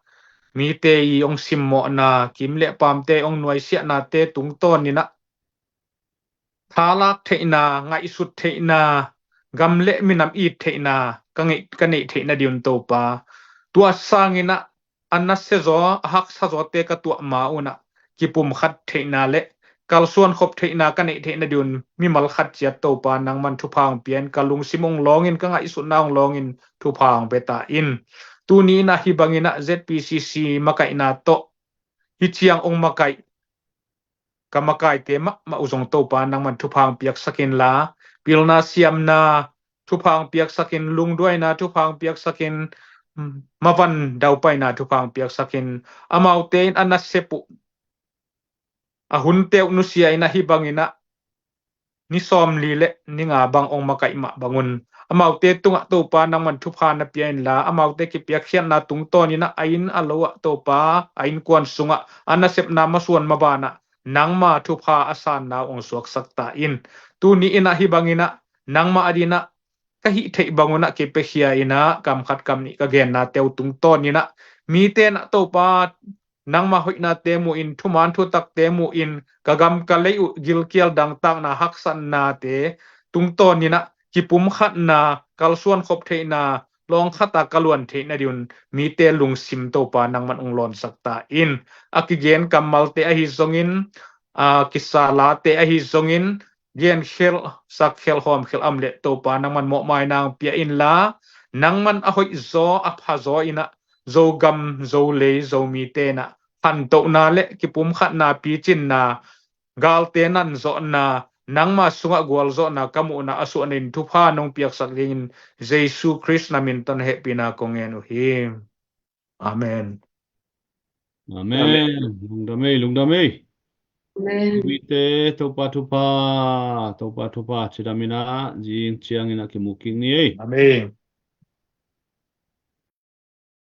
mite i hong simmawhna, kim le paamte i hong nuaisiahnate tungtawn in ah thalak theihna, ngaihsut theihna, gam le minam it theihna ka ngeih, ka neih theih nading un Topa, tua sangin ah a nasia zaw, a haksa zawte ka tuah ma un ah kipumkhat theihna le kalsuan khop theihna ka neih theih nading un mimal khat ciat Topa nangman thupha hong pia in, ka lungsim hong lawng in, ka ngaihsutna hong lawng in thupha hong pia ta in. Tuni in ah hih bangin ah Z P C C makaihna tawh hih ciang hong makaih ka makaite mahmah uh zong Topa nangman thupha hong piaksak inla, pilna siamna thupha hong piaksak in, lungduaina thupha hong piaksak in, mavan daupaina thupha hong piaksak in, amaute in a nasep uh, a hunte uh nusia in ah hih bangin ah ni sawmli le ni nga bang hong makaih mah bangun amaute tungah Topa nangman thupha na pia inla, amaute kipiakkhiatna tungtawn in ah a inn a lo ah Topa, a innkuan sungah a nasepna masuan maban ah nangma thupha a sanna uh hong suaksak ta in. Tuni in ah hih bangin ah nangmah a dingin ah ka hih theih bang un ah kipiakhia in ah, kam khat kam nih ka gennate uh tungtawn in ah, mite in ah Topa nangma hoihnate mu in, thuman thutakte mu in, ka gam ka lei uh gilkial dangtakna haksatnate tungtawn in ah kipumkhatna, kalsuan khop theihna, lawng khat a ka luan theih nading un mite lungsim Topa nangman hong lawnsak ta in. A kigen kammalte ahi zongin, a kisa late ahi zongin, genkhelh, sakkhelh, hawmkhelh a om leh Topa nangman mawhmaina hong pia inla, nangman a hoihzaw, a phazaw in ah Zogam, Zolei, Zomite in ah khantohna le kipumkhatna, picinna, galte nanzawhna, nangma sungah gualzawhna ka muhna a suahna in thupha nong piaksak dingin Jesu Khrist na min tawh hehpihna kong ngen uh hi. Amen. Amen. Lungdam ei, lungdam ei. Amen. Mite Topa thupha, Topa thupha cidam in ah zing ciangin ah kimu kik ni ei. Amen.